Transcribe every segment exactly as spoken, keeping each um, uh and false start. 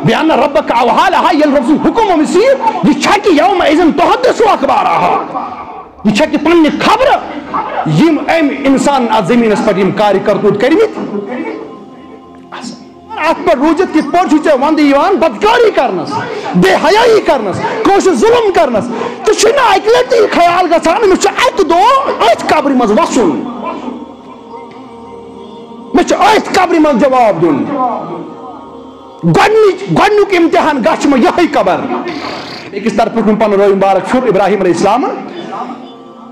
بأن ربك أوحى لها، ییٚلہِ رۄب سُنٛد حُکم أمِس یی، یہِ چھَکہِ یومئذ تحدث أخبارها۔ یہِ چھَکہِ پننہِ خبرٕ، یِم أمۍ اِنسان اَتھ زٔمیٖنَس پٮ۪ٹھ یِم کارِ کرتوٗت کٔرمٕتۍ۔ اَتھ پٮ۪ٹھ روٗزِتھ کِتھ پٲٹھۍ چھُے ژےٚ وَندٕ یِوان بدکٲری کرنَس، بے حیٲیی کرنَس، کٲنٛسہِ ظُلُم کرنَس؟ ژےٚ چھُے نہٕ اَکہِ لَٹہِ تہِ یہِ خیال گژھان، أمِس چھُ اَکہِ دۄہ أتھۍ قبرِ منٛز وَسُن، مےٚ چھُ أتھۍ قبرِ منٛز جواب دیُن۔ گۄڈٕنِچ، گۄڈٕنیُک امتحان گژھِ مےٚ یِہوٚے قبر۔ أکِس طرفہٕ دیُن پنُن رٲے مبارک پھیُر ابراہیم علیہ السلامن۔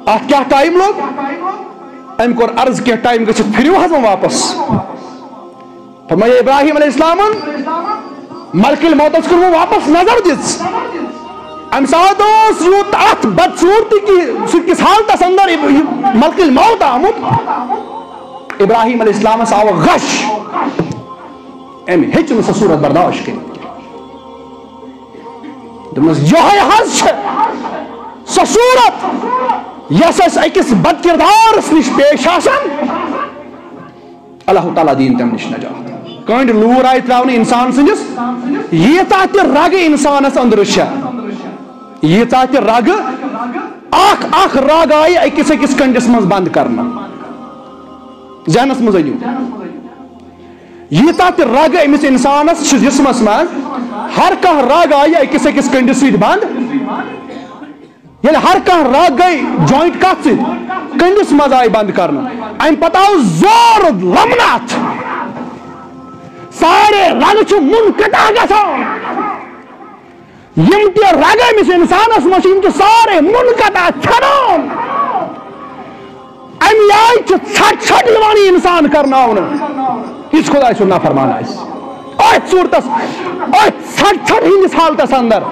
اتھ کیٛاہ ٹایم لوٚگ؟ أمۍ کوٚر عرض، کینٛہہ ٹایم گٔژھِتھ پھِرِو حظ وۄنۍ واپس۔ فرمایے ابراہیم علیہ السلامن، ملکل موتس کُن وۄنۍ واپس نظر دِژ۔ امہِ ساتہٕ اوس یوٗت اتھ بدصوٗرتی کہِ، سُہ کِس حالتس اندر اب-، یہِ ملکل موت آمُت۔ ابراہیم علیہ السلامس آو غش۔ أمۍ ہیٚچ نہٕ سۄ صوٗرت برداشت کٔرِتھ۔ دوٚپمَس، یِہوٚے حظ چھِ سۄ صوٗرت، یۄس اَسہِ أکِس بدکردارَس نِش پیش آسان، اللہ تعالیٰ دِیِن تَمہِ نِش نجات۔ کٔنٛڈۍ لوٗر آیہِ ترٛاونہٕ اِنسان سٕنٛدِس، ییٖژاہ تہِ رگہٕ اِنسانَس أنٛدرٕ چھےٚ، ییٖژاہ تہِ رگہٕ، اکھ اکھ رگ آیہِ أکِس أکِس کٔنٛڈِس منٛز بنٛد کرنہٕ۔ ذہنس منٛز أنِو، ییٖژاہ تہِ رگہٕ أمِس اِنسانس چھِ جسمس منٛز، ہر کانٛہہ رگ آیہِ أکِس أکِس کٔنٛڈِس سۭتۍ بنٛد۔ ییٚلہِ ہر کانٛہہ رگ گٔے جوینٹ کتھ سۭتۍ، کٔنٛڈِس منٛز آیہِ بنٛد کرنہٕ۔ امہِ پتہٕ آو زور لمنہٕ اتھ، سارے رگہٕ چھِ منقطع گژھان۔ یِم تہِ رگہٕ أمِس اِنسانس منٛز چھِ، یِم چھِ سارے منقطع، ژھٮ۪نان۔ اَمہِ آیہِ چھِ ژھٹ ژھٹ یِوان یہِ اِنسان کرناونہٕ، یُس خۄداے سُنٛد نافرمان آسہِ۔ أتھۍ صوٗرتس، أتھۍ ژھٹ ژھٹ ہٕنٛدِس حالتس اندر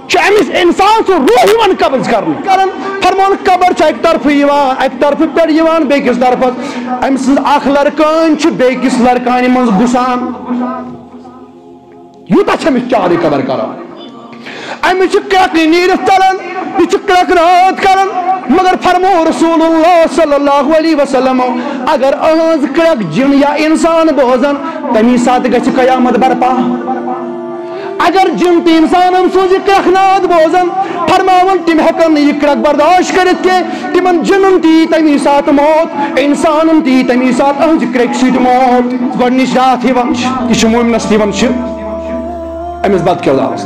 چھُ أمِس اِنسان سُنٛد روح یِوان قبض کرنہٕ۔ کران فرمان قبر چھُ اَکہِ طرفہٕ یِوان، اَکہِ طرفہٕ پٮ۪ٹھ یِوان بیٚکِس طرفس۔ أمۍ سٕنٛز اکھ لرکٲنۍ چھِ بیٚکِس لرکانہِ منٛز گُسان۔ یوٗتاہ چھِ أمِس چارٕ قبر کران۔ أمِس چھِ کرٛٮ۪کھ نیٖرِتھ ژلان، یہِ چھِ کرٛٮ۪کھ ناد کران۔ مگر فرموو رسول اللہ صلی اللہ علیہ وسلم، اگر أہنٛز کرٛٮ۪کھ جِن یا اِنسان بوزن، تَمی ساتہٕ گژھِ قیامت برپا۔ اگر جِن تہٕ اِنسانن سٕنٛز یہِ کرٛٮ۪کھ ناد بوزن، فرماوان، تِم ہٮ۪کن نہٕ یہِ کرٛٮ۪کھ برداشت کٔرِتھ کینٛہہ، تِمن جِنن تہِ یی تَمی ساتہٕ موت، اِنسانن تہِ یی تَمی ساتہٕ أہنٛزِ کرٛٮ۪کہِ سۭتۍ موت۔ گۄڈٕنِچ راتھ یِوان چھِ، یہِ چھُ مومنس تہِ یِوان چھِ۔ أمِس بدکردارس۔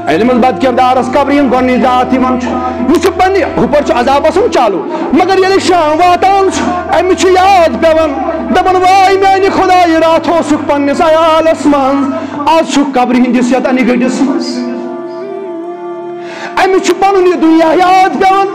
ییٚلہِ أمِس بدکردارس قبرِ ہُنٛد گۄڈٕنِچ راتھ یِوان چھُ، یہِ چھُ پننہِ، ہُپٲرۍ چھُ عذاب آسان چالو، مگر ییٚلہِ شام واتان چھُ، أمِس چھُ یاد پٮ۪وان، دپان، واے میانہِ خۄدایہِ، راتھ اوسُکھ پننِس عیالس منٛز، از چھُکھ قبرِ ہٕنٛدِس یتھ انہِ گٔٹِس منٛز۔ أمِس چھُ پنُن یہِ دُنیا یاد پٮ۪وان،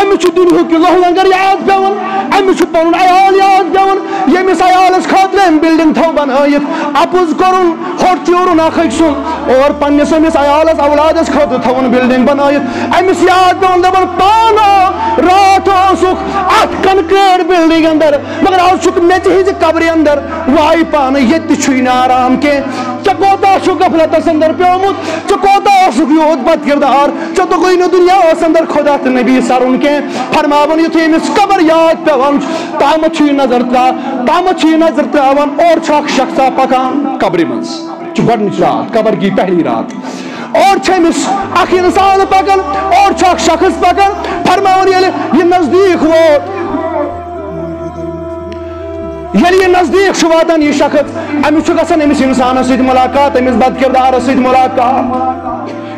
أمِس چھُ دُنیاہُک یہِ لوہ لنگر یاد پٮ۪وان، أمِس چھُ پنُن عیال یاد پٮ۪وان، ییٚمِس عیالس خٲطرٕ أمۍ بلڈنگ تھٲو بنٲیِتھ۔ اپُز کوٚرُن، ہوٚٹ چیوٗرُن اکھ أکۍ سُنٛد، اور پننِس أمِس عیالس اولادس خٲطرٕ تھٲوٕن بلڈنگ بنٲیِتھ۔ أمِس یاد پٮ۪وان دپان، پانہٕ راتھ اوسُکھ اتھ کنکریٹ بلڈنگ اندر، مگر از چھُکھ میٚژِ ہٕنٛزِ قبرِ اندر۔ واے پانہٕ، ییٚتہِ تہِ چھُے نہٕ آرام کینٛہہ۔ ژےٚ کوتاہ چھُکھ غفلتس اندر پیومُت، ژٕ کوتاہ اوسُکھ یوٗت بد کردار، ژےٚ توٚگُے نہٕ دُنیاہس اندر خۄدا تہٕ نبی سرُن کینٛہہ۔ فرماوان یُتھُے أمِس قبر یاد پٮ۪وان، تامتھ چھُ یہِ نظر ترا-، تامتھ چھُ یہِ نظر تراوان، اورٕ چھُ اکھ شخصا پکان قبرِ منٛز۔ چھُ گۄڈٕنِچ رات، قبر کی پہلی رات۔ اورٕ چھُ أمِس اکھ انسان پکان، اورٕ چھُ اکھ شخص پکان۔ فرماوان ییٚلہِ یہِ نزدیٖک ووت، ییٚلہِ یہِ نزدیٖک چھُ واتان یہِ شخص، أمِس چھُ گژھان أمِس اِنسانَس سۭتۍ مُلاقات، أمِس بدکردارَس سۭتۍ مُلاقات۔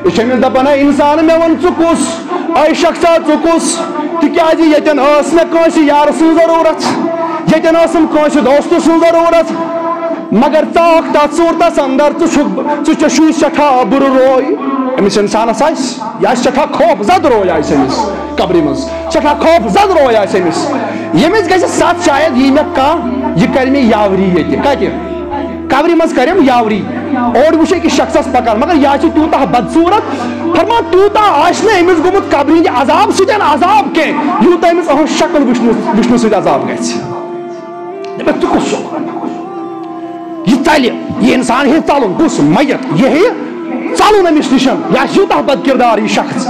یہِ چھُ أمِس دَپان، "اے اِنسان، مےٚ وَن ژٕ کُس؟ اے شخصا، ژٕ کُس؟" تِکیٛازِ ییٚتٮ۪ن ٲس مےٚ کٲنٛسہِ یارٕ سٕنٛز ضروٗرت، ییٚتٮ۪ن ٲسٕم کٲنٛسہِ دوستہٕ سٕنٛز ضروٗرت، مگر ژٕ آکھ تَتھ صوٗرتَس اَندَر، ژٕ چھُکھ، ژٕ ژےٚ چھُے سٮ۪ٹھاہ بُرٕ روے۔ أمِس اِنسانَس آسہِ، یہِ آسہِ سٮ۪ٹھاہ خوف زد روے آسہِ أمِس قبرِ منٛز۔ سٮ۪ٹھاہ خوف زد روے آسہِ أمِس۔ ییٚمِس گژھِ ستھ شاید یی مےٚ کانٛہہ، یہِ کرِ مےٚ یاوری ییٚتہِ۔ کتہِ؟ قبرِ منٛز کرٮ۪م یاوری۔ اورٕ وٕچھِ أکِس شخصس پکان، مگر یہِ آسہِ تیوٗتاہ بدصوٗرت، فرمان تیوٗتاہ آسہِ نہٕ أمِس گوٚمُت قبرِ ہٕنٛدِ عذاب سۭتۍ عذاب کینٛہہ، یوٗتاہ أمِس أہٕنٛز شکل وٕچھنہٕ، وٕچھنہٕ سۭتۍ عذاب گژھِ۔ دپٮ۪س، ژٕ کُس چھُکھ؟ یہِ ژلہِ، یہِ انسان ہیٚیہِ ژلُن، کُس میت، یہِ ہیٚیہِ ژلُن أمِس نِش، یہِ آسہِ یوٗتاہ بد کردار یہِ شخص۔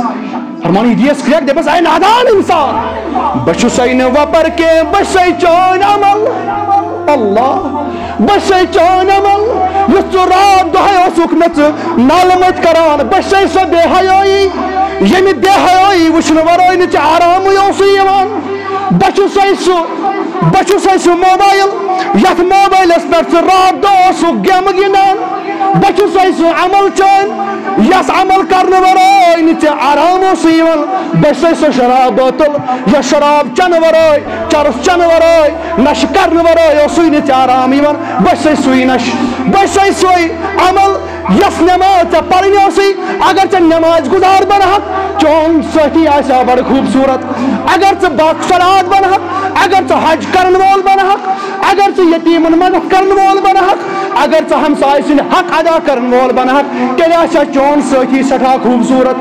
فرمان، یہِ دِیَس کرٛٮ۪کھ، دپٮ۪س، اے نادان انسان، بہٕ چھُسے نہٕ وۄپر کینٛہہ، بہٕ چھُسے چٲنۍ عمل۔ اللہ، بہٕ چھُسے چٲنۍ عمل، یُس ژٕ راتھ دۄہے اوسُکھ مےٚ ژٕ نالہٕ مٔتۍ کران، بہٕ چھسے سۄ بے حیٲیی، ییٚمہِ بے حیٲیی وٕچھنہٕ ورٲے نہٕ ژےٚ آرامٕے اوسُے یِوان۔ بہٕ چھُسے سُہ، بہٕ چھُسے سُہ موبایل، یتھ موبایلس پٮ۪ٹھ ژٕ راتھ دۄہ اوسُکھ گیمہٕ گِنٛدان۔ بہٕ چھُسے سُہ عمل چٲنۍ، یس عمل کرنہٕ ورٲے نہٕ ژےٚ آرام اوسُے یِوان۔ بہٕ چھُسے سۄ شراب بٲتل، یۄس شراب چنہٕ ورٲے، چرس چنہٕ ورٲے، نشہٕ کرنہٕ ورٲے اوسُے نہٕ ژےٚ آرام یِوان۔ بہٕ چھُسے سُے نشہٕ، بہٕ چھُسے سُے عمل، یۄس نماز ژےٚ پرٕنۍ ٲسٕے۔ اگر ژےٚ نماز گزار بنہکھ، چون سٲتھی آسہِ ہا بڑٕ خوٗبصوٗرت۔ اگر ژٕ باصلات بنہکھ، اگر ژٕ حج کرن وول بنہکھ، اگر ژٕ یتیمن مدد کرن وول بنہکھ، اگر ژٕ ہمسایہِ سُنٛد حق ادا کرن وول بنہکھ، تیٚلہِ آسہِ ہا چون سٲتھی سٮ۪ٹھاہ خوٗبصوٗرت۔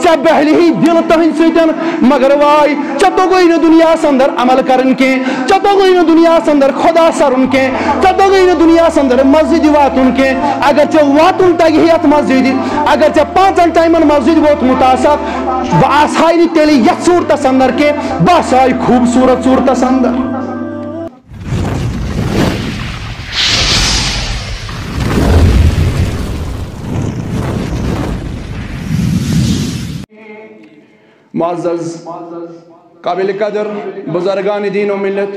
ژےٚ بہلہِ ہی دل تہنٛدِ سۭتۍ، مگر واے، ژےٚ توٚگُے نہٕ دُنیاہس اندر عمل کرُن کینٛہہ، ژےٚ توٚگُے نہٕ دُنیاہس اندر خدا سرُن کینٛہہ، ژےٚ توٚگُے نہٕ دُنیاہس اندر مسجدِ واتُن کینٛہہ۔ اگر ژےٚ واتُن تگہِ ہے یتھ مسجدِ، اگر ژےٚ پانٛژن ٹایمن مسجدِ ووتمُت آسکھ، بہٕ آسہٕ ہاے نہٕ تیٚلہِ یتھ صورتس اندر کینٛہہ، بہٕ آسہٕ ہاے خوٗبصوٗرت صورتس اندر۔ معزز، قابل قدر بزرگان دین و ملت،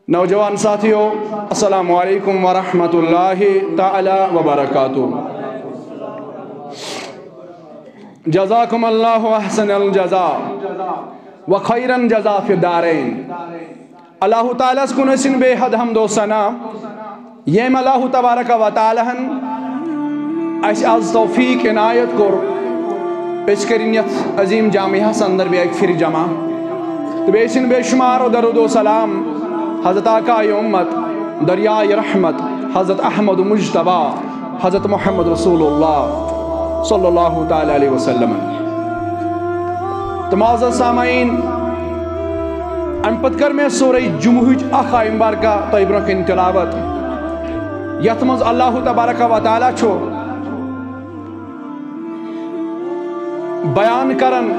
نوجوان ساتھیو، السلام علیکم ورحمۃ اللہ تعالی وبرکاتہ۔ جزاکم اللہ احسن الجزا و خیرن جزا فی الدارین۔ اللہ تعالیٰ ہس کُن ٲسِن بے حد حمد و ثنا، ییٚمۍ اللہ تبارک و تعالیٰ ہن اسہِ از توفیق عنایت کوٚر، أسۍ کٔرِن یتھ عظیم جامعہس اندر بیٚیہِ اکہِ پھِرِ جمع۔ تہٕ بیٚیہِ ٲسِن بے شمار درود و سلام حضرت آقائے امت، دریائے رحمت، حضرت احمد مجتبیٰ، حضرت محمد رسول اللہ صلی اللہ تعالیٰ علیہ وسلم۔ تہٕ معزز سامعین، امہِ پتہٕ کٔر مےٚ سورہ جمعہٕچ اکھ آیہ مبارکہ تۄہہِ برونٛہہ کنہِ تلاوت، یتھ منٛز اللہ تبارک و تعالیٰ چھُ بیان کران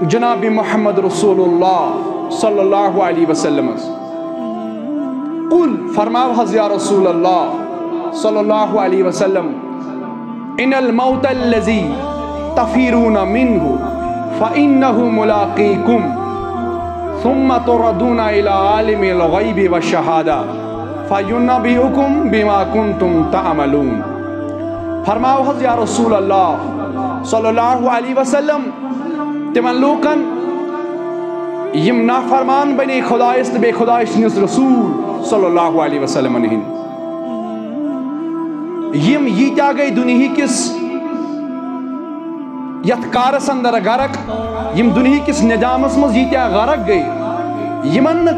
جناب محمد رسول اللہ صلی اللہ علیہ وسلم۔ قل، فرماو حض یا رسول اللہ صلی اللہ علیہ وسلم، ان الموت الذي تفرون منه فانه ملاقيكم، ثم تردون الى عالم الغيب والشهادة فينبئكم بما كنتم تعملون۔ فرماو حض یا رسول اللہ صلی اللہ علیہ وسلم، تِمن لوٗکن یِم نافرمان بنے خدایس تہٕ بیٚیہِ خدایہِ سٕنٛدِس رسول صلی اللہ علیہ وسلمن ہٕنٛدۍ۔ یِم ییٖتیٛاہ گٔے دُنہیٖکِس یتھ کارس اندر غرق، یِم دُنہیٖکِس نظامس منٛز ییٖتیٛاہ غرق گٔے، یِمن نہٕ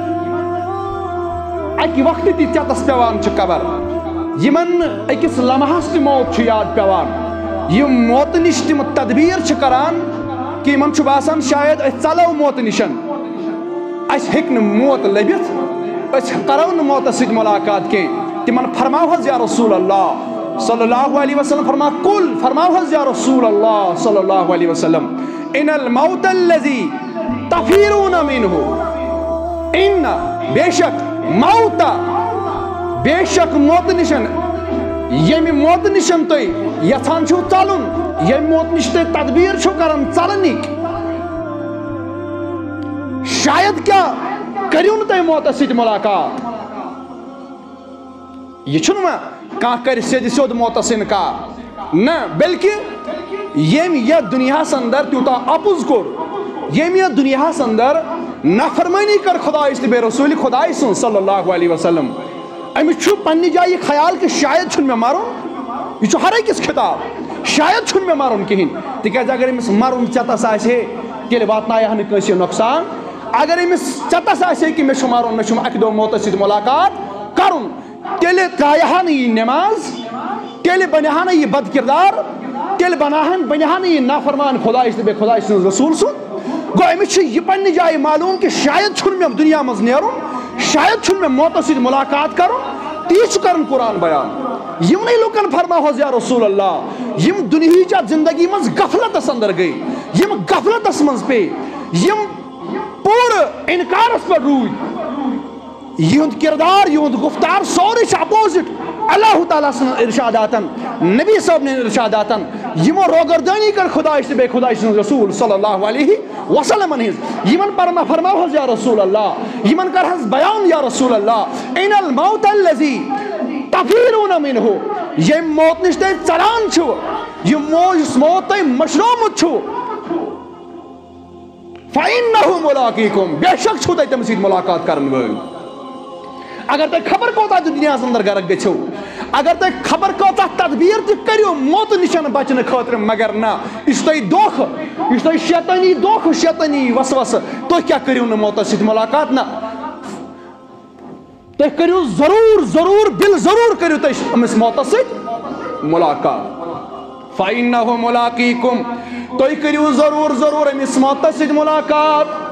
اکہِ وقتہٕ تہِ ژٮ۪تس پٮ۪وان چھُ قبر، یِمن نہٕ أکِس لمحس تہِ موت چھُ یاد پٮ۪وان، یِم موتہٕ نِش تِم تدبیر چھِ کران کہِ یِمن چھُ باسان شاید أسۍ ژلو موتہٕ نِشن، اسہِ ہیٚکہِ نہٕ موت لٔبِتھ، أسۍ کرو نہٕ موتس سۭتۍ ملاقات کینٛہہ۔ تِمن فرماو حض یا رسول اللہ صلی اللہ علیہ وسلم، فرما، قل، فرماو حض یا رسول اللہ صلی اللہ علیہ وسلم، ان الموت الذي تفرون منه، ان، بے شک، موت، بے شک موت نِشن، ییٚمہِ موت نِشن تُہۍ یژھان چھِو ژلُن، ییٚمہِ موت نِش تُہۍ تدبیر چھِو کران ژلنٕکۍ، شاید کیٛاہ کٔرِو نہٕ تُہۍ موتس سۭتۍ ملاقات۔ یہِ چھُنہٕ وۄنۍ کانٛہہ کرِ سیٚدِ سیوٚد موتس انکار، نہ، بلکہِ ییٚمۍ یتھ دُنیاہس اندر تیوٗتاہ اپُز کوٚر، ییٚمۍ یتھ دُنیاہس اندر نافرمٲنی کٔر خدایِچ تہٕ بیٚیہِ رسول خدایہِ سٕنٛز صلی اللہ علیہ وسلم، أمِس چھُ پننہِ جایہِ یہِ خیال کہِ شاید چھُنہٕ مےٚ مرُن، یہِ چھُ ہر أکِس خطاب، شاید چھُنہٕ مےٚ مرُن کِہیٖنۍ، تِکیٛازِ اگر أمِس مرُن ژٮ۪تس آسہِ ہے، تیٚلہِ واتنایہِ ہا نہٕ کٲنٛسہِ نۄقصان۔ اگر أمِس ژٮ۪تس آسہِ ہے کہِ مےٚ چھُ مرُن، مےٚ چھُ اکہِ دۄہ موتس سۭتۍ مُلاقات کرُن، تیٚلہِ ترٛایہِ ہا نہٕ یہِ نٮ۪ماز، تیٚلہِ بنہِ ہا نہٕ یہِ بد کردار، تیٚلہِ بناہن، بنہِ ہا نہٕ یہِ نافرمان خدایِچ تہٕ بیٚیہِ خدایہِ سٕنٛز رسول سُنٛد۔ گوٚو أمِس چھُ یہِ پننہِ جایہِ معلوم کہِ شاید چھُنہٕ مےٚ دُنیا منٛز نیرُن، شاید چھُنہٕ مےٚ موتس سۭتۍ مُلاقات کرُن۔ تی چھُ کران قرآن بیان۔ یِمنٕے لُکن فرماو حض یا رسول اللہ، یِم دُنہیٖچ اتھ زندگی منٛز غفلتس اندر گٔے، یِم غفلتس منٛز پیٚیہِ، یِم پوٗرٕ انکارس پٮ۪ٹھ روٗدۍ۔ یِہُنٛد کردار، یِہُنٛد گفتار، سورُے چھُ اپوزٹ۔ اللہ تعالیٰ سٕنٛدٮ۪ن ارشاداتن، نبی صٲب نٮ۪ن ارشاداتن، یِمو روگردٲنی کٔر خدایہِ تہٕ بیٚیہِ خدایہِ سٕنٛز رسول صلی اللہ علیہ وسلمن ہٕنٛز، یِمن پرما فرماو حظ یا رسول اللہ، یِمن کر حظ بیان یا رسول اللہ، ان الموت الذی تفرون منہ، ییٚمہِ موت نِش تُہۍ ژلان چھِو، یہِ مو-، یُس موت تۄہہِ مٔشرومُت چھُو، فَإِنَّهُ مُلَاقِيكُمْ، بے شک چھُو تۄہہِ تٔمِس سۭتۍ مُلاقات کرن وٲلۍ۔ اگر تۄہہِ خبر کوتاہ تہِ دُنیاہَس اندر غرق گٔژھِو، اگر تۄہہِ خبر کۭژاہ تدبیر تہِ کٔرِو موتہٕ نِش بچنہٕ خٲطرٕ، مگر نہ، یہِ چھُ تۄہہِ دھوکہٕ، یہِ چھُ تۄہہِ شیطٲنی دھوکہٕ، شیطٲنی وسوسہٕ۔ تُہۍ کیٛاہ کٔرِو نہٕ موتس سۭتۍ مُلاقات؟ نہ، تُہۍ کٔرِو ضروٗر، ضروٗر، بِل ضروٗر کٔرِو تُہۍ أمِس موتس سۭتۍ مُلاقات۔ فَإِنَّهُ مُلَاقِيكُمْ، تُہۍ کٔرِو ضروٗر، ضروٗر أمِس موتس سۭتۍ مُلاقات۔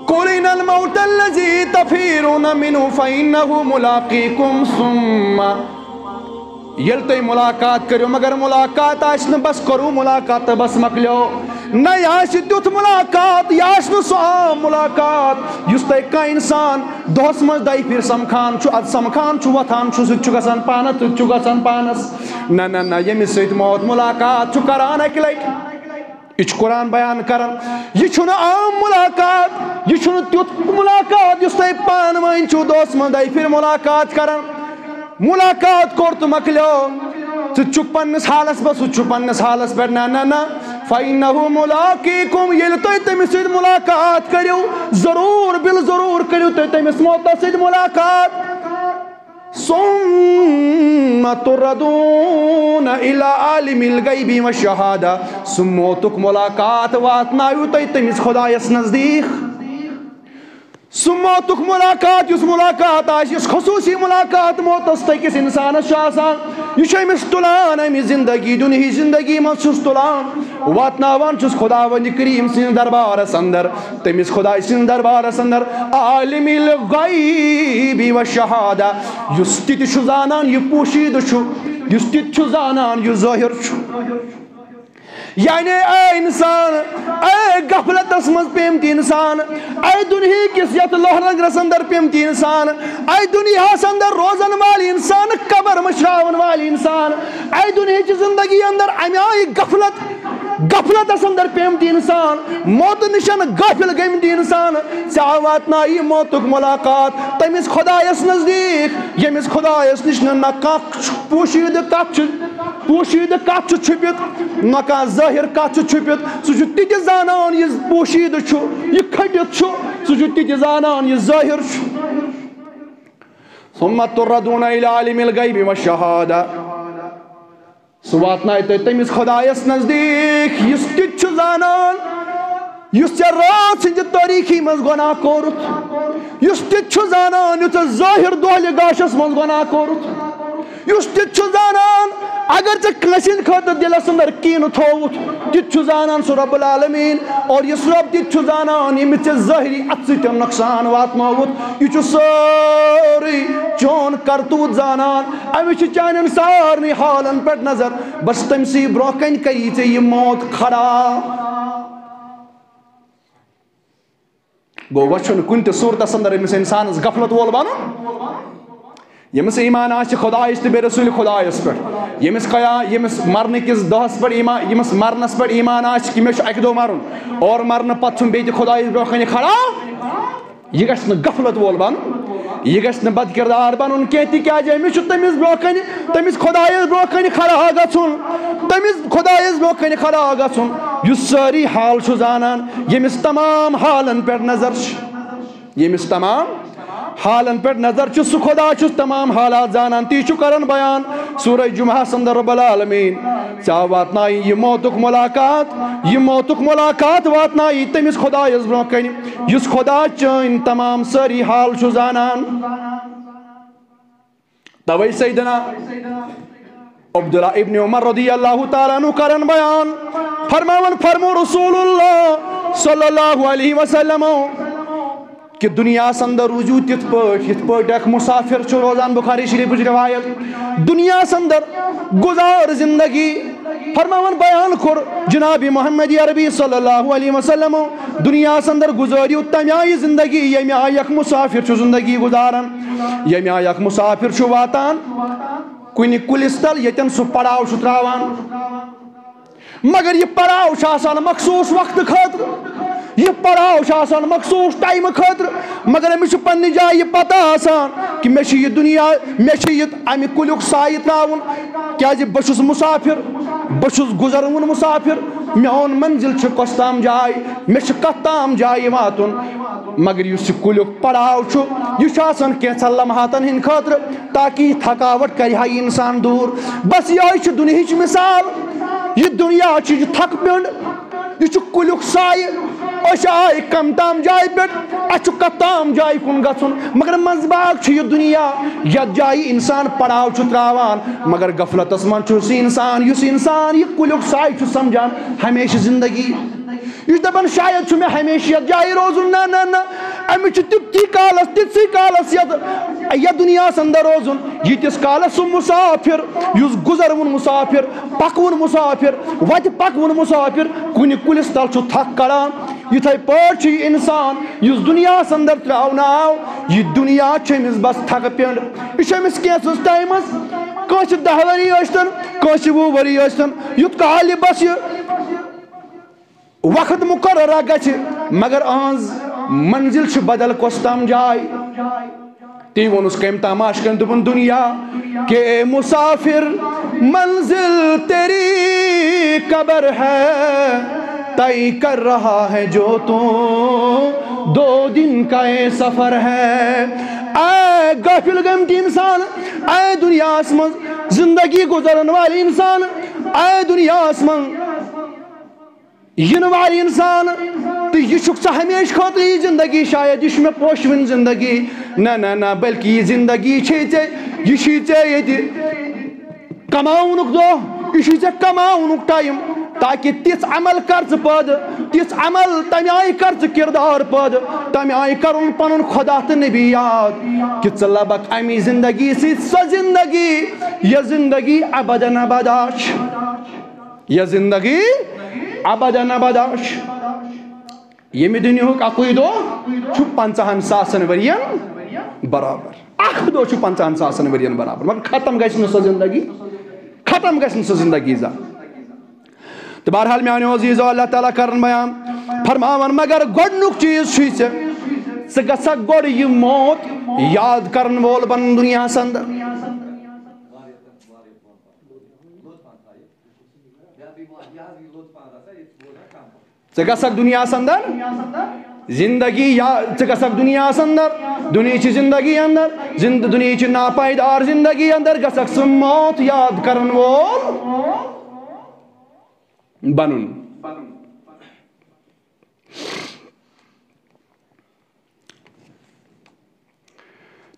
قُلْ إِنَّ الْمَوْتَ الَّذِي تَفِرُّونَ مِنْهُ فَإِنَّهُ مُلَاقِيكُمْ ثُمَّ، ییٚلہِ تُہۍ مُلاقات کٔرِو، مگر مُلاقات آسہِ نہٕ بس کوٚروٕ مُلاقات تہٕ بس مۄکلیو۔ نہ، یہِ آسہِ تیُتھ مُلاقات، یہِ آسہِ نہٕ سُہ عام مُلاقات یُس تۄہہِ کانٛہہ اِنسان دۄہس منٛز دۄیہِ پھِرِ سمکھان چھُ، ادٕ سمکھان چھُ، وۄتھان چھُ، سُہ تہِ چھُ گژھان پانس، سُہ تہِ چھُ گژھان پانس۔ نہ، نہ، نہ، ییٚمِس سۭتۍ موت مُلاقات چھُ کران اکہِ لٹہِ، یہِ چھُ قرآن بیان کران، یہِ چھُنہٕ عام مُلاقات، یہِ چھُنہٕ تیُتھ مُلاقات یُس تۄہہِ پانہٕ ؤنۍ چھُو دۄہس منٛز دۄیہِ پھِرِ مُلاقات کران۔ مُلاقات کوٚر تہٕ مۄکلیو۔ ژٕ تہِ چھُکھ پننِس حالس پٮ۪ٹھ، سُہ تہِ چھُ پننِس حالس پٮ۪ٹھ۔ نہ، نہ، نہ۔ فَإِنَّهُ مُلَاقِيكُمْ، ییٚلہِ تُہۍ تٔمِس سۭتۍ مُلاقات کٔرِو، ضروٗر، بِل ضروٗر کٔرِو تُہۍ تٔمِس موتس سۭتۍ مُلاقات۔ ثُمَّ تُرَدُونَ إِلَىٰ عَالِمِ الْغَيْبِ وَالشَّهَادَةِ، سُہ موتُک مُلاقات واتناوِو تُہۍ تٔمِس خۄدایس نزدیٖک۔ سُہ موتُک مُلاقات، یُس مُلاقات آسہِ، یُس خصوٗصی مُلاقات موتس تہٕ أکِس اِنسانس چھُ آسان، یہِ چھُ أمِس تُلان، أمِس زِندگی، دُنیہٕچ زِندگی منٛز چھُس تُلان، واتناوان چھُس خۄداوندِ کریٖم سٕنٛدِس دربارس اندر، تٔمِس خۄداے سٕنٛدِس دربارس اندر، عالم الغیب و شہادہ، یُس تہِ تہِ چھُ زانان، یہِ پوشیدٕ چھُ، یُس تہِ تہِ چھُ زانان، یُس ظٲہِر چھُ۔ یعنی اے انسان، اے غفلتس منٛز پیمتہِ انسان، اے دُنہیٖکِس یتھ لوہرنگرس اندر پیمتہِ انسان، اے دُنیاہس اندر روزن والہِ انسان، قبر مشراون والہِ انسان، اے دُنہیٖچہِ زندگی اندر امہِ آیہِ غفلت، غفلتس اندر پیمتہِ انسان، موتہٕ نِشن غافل گٔمتہِ انسان، ژےٚ واتنایہِ موتُک مُلاقات تٔمِس خۄدایس نزدیٖک، ییٚمِس خۄدایس نِش نہٕ نہ کانٛہہ چھُ پوشیدٕ کتھ چھُ، پوشیدٕ کتھ چھُ چھُپِتھ، نہ کانٛہہ ظٲہِر کتھ چھُ چھُپِتھ۔ سُہ چھُ تہِ تہِ زانان یہِ پوشیدٕ چھُ، یہِ کھٔٹِتھ چھُ، سُہ چھُ تہِ تہِ زانان یہِ ظٲہِر چھُ۔ ثم تردون الی عالم الغیب والشہادہ۔ سُہ واتنایہِ تۄہہِ تٔمِس خۄدایس نزدیٖک، یُس تہِ تہِ چھُ زانان، یُس ژےٚ رٲژ ہٕنٛزِ تٲریٖکی منٛز گۄناہ کوٚرُتھ، یُس تہِ تہِ چھُ زانان، یُس ژےٚ ظٲہِر دۄہلہِ گاشس منٛز گۄناہ کوٚرُتھ، یُس تہِ تہِ چھُ زانان، اگر ژےٚ کٲنٛسہِ ہٕنٛدِ خٲطرٕ دِلس اندر کینہٕ تھووُتھ، تہِ تہِ چھُ زانان سُہ رب العالمین۔ اور یُس رب تہِ تہِ چھُ زانان، ییٚمِس ژےٚ ظٲہری اتھٕ سۭتۍ نۄقصان واتنووُتھ، یہِ چھُ سٲرٕے چون کرتوٗت زانان۔ أمِس چھِ چانٮ۪ن سارنٕے حالن پٮ۪ٹھ نظر۔ بس تٔمۍ سٕے برونٛہہ کنہِ کری ژےٚ یہِ موت کھڑا۔ گوٚو، وۄنۍ چھُنہٕ کُنہِ تہِ صوٗرتس اندر أمِس انسانس غفلت وول بنُن۔ ییٚمِس ایمان آسہِ خۄدایس تہٕ بیٚیہِ رسول خۄدایس پٮ۪ٹھ، ییٚمِس قیا-، ییٚمِس مرنہٕ کِس دۄہس پٮ۪ٹھ ایمان، ییٚمِس مرنس پٮ۪ٹھ ایمان آسہِ کہِ مےٚ چھُ اکہِ دۄہ مرُن، اور مرنہٕ پتہٕ چھُم بیٚیہِ تہِ خۄدایس برونٛہہ کنہِ کھڑا، یہِ گژھِ نہٕ غفلت وول بنُن، یہِ گژھِ نہٕ بد کردار بنُن کینٛہہ، تِکیازِ أمِس چھُ تٔمِس برونٛہہ کنہِ، تٔمِس خۄدایس برونٛہہ کنہِ کھڑا گژھُن، تٔمِس خۄدایس برونٛہہ کنہِ کھڑا گژھُن، یُس سٲری حال چھُ زانان، ییٚمِس تمام حالن پٮ۪ٹھ نظر چھِ، ییٚمِس تمام حالن پٮ۪ٹھ نظر چھِ، سُہ خۄدا چھُ تمام حالات زانان۔ تی چھُ کران بیان سورہ جمعہس اندر رب العالمین۔ ژےٚ واتنایہِ یہِ موتُک ملاقات، یہِ موتُک ملاقات واتنایہِ تٔمِس خۄدایس برونٛہہ کنہِ، یُس خۄدا چٲنۍ تمام سٲری حال چھُ زانان۔ توے سیدنا عبداللہ ابن عمر رضی اللہ تعالیٰ عنہ کرن بیان، فرماون، فرمو رسول اللہ صلی اللہ علیہ وسلم، کہ دنیاہس اندر روٗزِو تِتھ پٲٹھۍ، یِتھ پٲٹھۍ اکھ مسافر چھُ روزان۔ بخاری شریفٕچ روایت۔ دنیاہس اندر گُزار زندگی۔ فرماوان بیان کوٚر جناب محمد عربی صلی اللہ علیہ وسلم، دنیاہس اندر گُزٲرِو تمہِ آیہِ زندگی، ییٚمہِ آیہِ اکھ مسافر چھُ زندگی گُزاران، ییٚمہِ آیہِ اکھ مسافر چھُ واتان کُنہِ کُلِس تل، ییٚتٮ۪ن سُہ پڑاو چھُ تراوان۔ مگر یہِ پڑاو چھُ آسان مخصوٗص وقتہٕ خٲطرٕ، یہِ پڑاو چھُ آسان مخصوٗص ٹایمہٕ خٲطرٕ۔ مگر أمِس چھُ پننہِ جایہِ یہِ پتہ آسان کہ مےٚ چھُ یہِ دُنیا، مےٚ چھُ یہِ امہِ کُلیُک سایہِ تراوُن، کیازِ بہٕ چھُس مسافر، بہٕ چھُس گُزروُن مسافر، میون منزل چھُ کۄس تام جاے، مےٚ چھُ کتھ تام جایہِ واتُن۔ مگر یُس یہِ کُلیُک پڑاو چھُ، یہِ چھُ آسان کینٛژھن لمحاتن ہٕنٛدِ خٲطرٕ، تاکہ یہِ تھکاوٹ کرِ ہا یہِ انسان دوٗر۔ بس یِہوٚے چھِ دُنیہٕچ مثال۔ یہِ دُنیا چھُ، یہِ چھُ تھکہٕ پِنٛڈ، یہِ چھُ کُلیُک سایہِ۔ أسۍ آے کم تام جایہِ پٮ۪ٹھ، اَسہِ چھُ کتھ تام جایہِ کُن گژھُن، مگر منٛزباگ چھُ یہِ دُنیا، یتھ جایہِ انسان پڑاو چھُ تراوان۔ مگر غفلتس منٛز چھُ سُہ انسان، یُس انسان یہِ کُلیُک سایہِ چھُ سمجھان ہمیشہِ زندگی۔ یہِ چھُ دَپان، شاید چھُ مےٚ ہمیشہِ یَتھ جایہِ روزُن۔ نہ، نہ، نہ۔ أمِس چھُ تیُتھُے کالَس، تِتھسٕے کالَس یَتھ، یَتھ دُنیاہَس اندر روزُن، ییٖتِس کالَس سُہ مُسافِر، یُس گُزروُن مُسافِر، پَکوُن مُسافِر، وَتہِ پَکوُن مُسافِر، کُنہِ کُلِس تَل چھُ تھَکھ کَڑان۔ یِتھَے پٲٹھۍ چھُ یہِ اِنسان، یُس دُنیاہَس اندر ترٛاونہٕ آو، یہِ دُنیا چھُ أمِس بَس تھَکہٕ پٮ۪نٛڈ۔ یہِ چھُ أمِس کینٛژھَس ٹایمَس، کٲنٛسہِ دَہ ؤری ٲسۍتَن، کٲنٛسہِ وُہ ؤری ٲسۍتَن، یُتھ کالہِ بَس یہِ وقت مقررہ گژھِ، مگر أہنٛز منزل چھِ بدل کۄس تام جاے۔ تی ووٚنُس کٔمۍ تماش کٔمۍ، دوٚپُن، دُنیا کے مسافر، منزل تیری قبر ہے، طے کر رہا ہے جو تو دو دن کا یہ سفر ہے۔ اے غافل گٔمتی انسان، اے دُنیاہَس منٛز زندگی گُزارن وٲلۍ انسان، اے دُنیاہَس منٛز یِنہٕ وٲلۍ اِنسان، تہٕ یہِ چھُکھ ژٕ ہمیشہٕ خٲطرٕ یہِ زندگی، شاید یہِ چھُ مےٚ پوشوٕنۍ زندگی۔ نہ، نہ، نہ، بلکہِ یہِ زندگی چھے ژےٚ، یہِ چھُے ژےٚ ییٚتہِ کماونُک دۄہ، یہِ چھُے ژےٚ کماونُک ٹایم، تاکہِ تِژھ عمل کر ژٕ پٲدٕ، تِژھ عمل، تَمہِ آیہِ کر ژٕ کردار پٲدٕ، تَمہِ آیہِ کرُن پنُن خدا تہٕ نبی یاد، کہِ ژٕ لبکھ اَمی زندگی سۭتۍ سۄ زندگی، یۄس زندگی ابدن ابدا چھِ۔ یہ زندگی ابدن ابدا چھُ۔ ییٚمہِ دُنیاہُک اَکُے دۄہ چھُ پنٛژاہن ساسن ؤرین برابر۔ اکھ دۄہ چھُ پنٛژاہن ساسن ؤرین برابر، مگر ختم گژھِ نہٕ سۄ زندگی، ختم گژھِ نہٕ سۄ زندگی زانٛہہ۔ تہٕ بہرحال میانیو عزیزو، اللہ تعالیٰ کرن بیان، فرماوان، مگر گۄڈنیُک چیٖز چھُے ژےٚ، ژٕ گژھکھ گۄڈٕ یہِ موت یاد کرن وول بنُن دُنیاہس اندر۔ ژٕ گژھکھ دُنیاہس اندر زندگی یا، ژٕ گژھکھ دُنیاہس اندر، دُنیاہچہِ زندگی اندر، زند-، دُنیاہچہِ ناپائیدار زندگی اندر گژھکھ ژٕ موت یاد کرن وول بنُن۔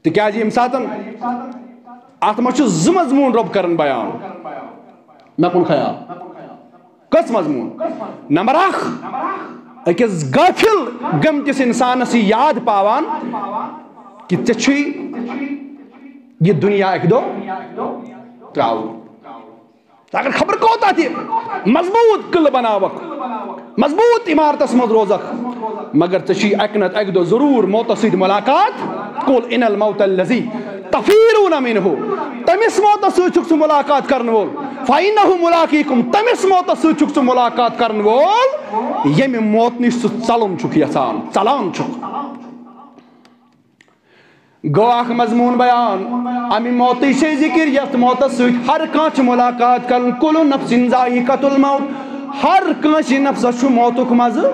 تِکیازِ ییٚمہِ ساتَن اَتھ منٛز چھُ زٕ مضموٗن رۄب کران بیان، مےٚ کُن خیال۔ کٔژ مضموٗن؟ نمبر اکھ، أکِس غٲفِل گٔمتِس اِنسانَس یہِ یاد پاوان کہِ ژےٚ چھُے یہِ دُنیا اَکہِ دۄہ ترٛاوُن۔ اگر خبر کوتاہ تہِ مضبوٗط قلعہٕ بناوکھ، مضبوٗط عمارتس منٛز روزکھ، مگر ژےٚ چھُے اکہِ نتہٕ اکہِ دۄہ ضروٗر موتس سۭتۍ ملاقات۔ قل ان الموت الذی تفرون منہ، تٔمِس موتس سۭتۍ چھُکھ ژٕ ملاقات کرن وول۔ فإنہ ملاقیکم، تٔمِس موتس سۭتۍ چھُکھ ژٕ ملاقات کرن وول، ییٚمہِ موت نِش ژٕ ژلُن چھُکھ یژھان، ژلان چھُکھ۔ گوٚو اکھ مضموٗن بیان۔ اَمہِ موتٕچ چھے ذِکِر، یَتھ موتَس سۭتۍ ہر کانٛہہ چھُ مُلاقات کَرُن۔ کُلُّ نَفْسٍ ذائقۃ الموت۔ ہر کٲنٛسہِ نفسَس چھُ موتُک مَزٕ۔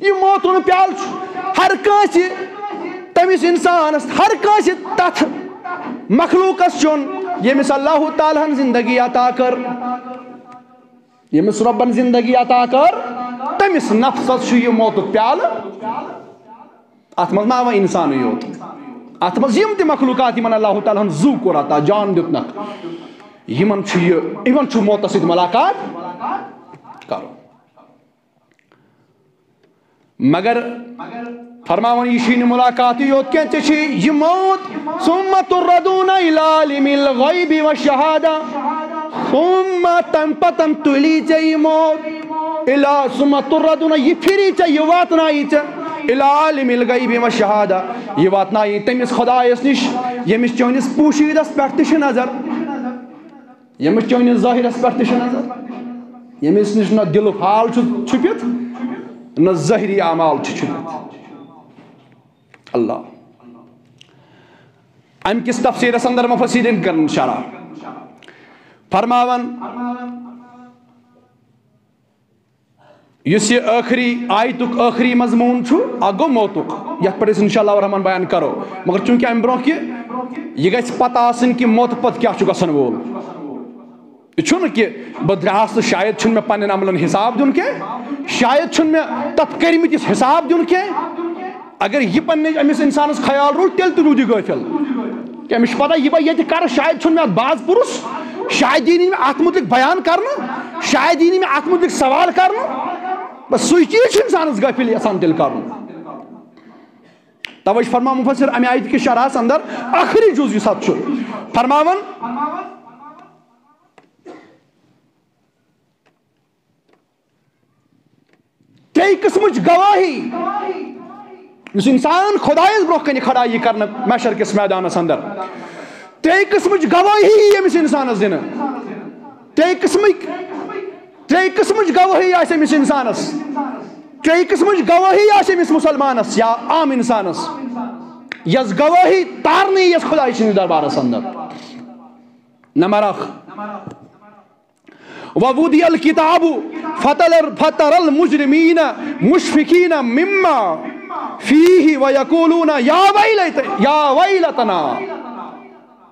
یہِ موتُن پیالہٕ چھُ ہر کٲنٛسہِ، تٔمِس اِنسانَس، ہر کٲنٛسہِ تَتھ مخلوٗقَس چیوٚن، ییٚمِس اللہ تعالیٰ ہَن زِندگی عطا کٔر، ییٚمِس رۄبَن زِندگی عطا کٔر، تٔمِس نفسَس چھُ یہِ موتُک پیالہٕ۔ اتھ منٛز ما آو انسانٕے یوت، اتھ منٛز یِم تہِ مخلوقات یِمن اللہ تعالیٰ ہن زُو کوٚر عطا، جان دیُتنکھ، یِمن چھُ یہِ، یِمن چھُ موتس سۭتۍ ملاقات کرُن۔ مگر فرماوان، یہِ چھُے نہٕ ملاقاتٕے یوت کینٛہہ، ژےٚ چھُے یہِ موت۔ ثم تردون الی عالم الغیب والشہادہ۔ ثم، تَمہِ پتن تُلی ژےٚ یہِ موت۔ الی، ثم تردون، یہِ پھِری ژےٚ، یہِ واتنایی ژےٚ۔ الی عالم الغیب والشہادہ، یہِ واتنایی تٔمِس خدایس نِش، ییٚمِس چٲنِس پوشیدس پٮ۪ٹھ تہِ چھِ نظر۔ ییٚمِس چٲنِس ظٲہِرس پٮ۪ٹھ تہِ چھِ نظر، ییٚمِس نِش نہ دِلُک حال چھُ چھُپِتھ، نہ ظٲہِری اعمال چھِ چھُپِتھ۔ اللہ۔ اَمہِ کِس تفسیٖرس اندر مفسرین کرن شرح، فرماوان، یُس یہِ ٲخری آیتُک ٲخری مضموٗن چھُ، اکھ گوٚو موتُک، یتھ پٮ۪ٹھ أسۍ انشاءاللہ الرحمن بیان کرو۔ مگر چوٗنٛکہِ امہِ برونٛہہ کہِ یہِ گژھِ پتہ آسٕنۍ کہِ موتہٕ پتہٕ کیٛاہ چھُ گژھن وول۔ یہِ چھُنہٕ کہِ بہٕ درٛاس تہٕ شاید چھُنہٕ مےٚ پننٮ۪ن عملن حساب دیُن کینٛہہ، شاید چھُنہٕ مےٚ تتھ کٔرمٕتِس حساب دیُن کینٛہہ۔ اگر یہِ پننہِ أمِس انسانس خیال روٗد، تیٚلہِ تہِ روٗد یہِ غٲفِل۔ کہِ أمِس چھِ پتہ، یہِ بہٕ ییٚتہِ کرٕ، شاید چھُنہٕ مےٚ اتھ باز پُرُس، شاید یی نہٕ مےٚ اتھ مُتعلق بیان کرنہٕ، شاید یی نہٕ مےٚ اتھ مُتعلق سوال کرنہٕ۔ بس سُے چیٖز چھُ انسانس غٲفِل یژھان تیٚلہِ کرُن۔ توے چھُ فرمان مفسر امہِ آیتہِ کِس شرحس اندر ٲخری جُز یُس اتھ چھُ فرماوان، ترٛیٚیہِ قٕسمٕچ گوٲہی، یُس انسان خدایس برونٛہہ کنہِ کھڑا یی کرنہٕ محشر کِس میدانس اندر، ترٛیٚیہِ قٕسمٕچ گوٲہی یی أمِس انسانس دِنہٕ۔ ترٛیٚیہِ قٕسمٕکۍ، ترٛیٚیہِ قٕسمٕچ گوٲہی آسہِ أمِس انسانس، ترٛیٚیہِ قٕسمٕچ گوٲہی آسہِ أمِس مسلمانس یا عام انسانس، یۄس گوٲہی تارنہٕ یی یَس خدایہِ سٕنٛدِس دربارس اندر۔ نمبر اکھ، ووضع الکتاب فتر، فتر المجرمین مشفقین مما فیہ ویقولون یا ویلت، یا ویلتنا۔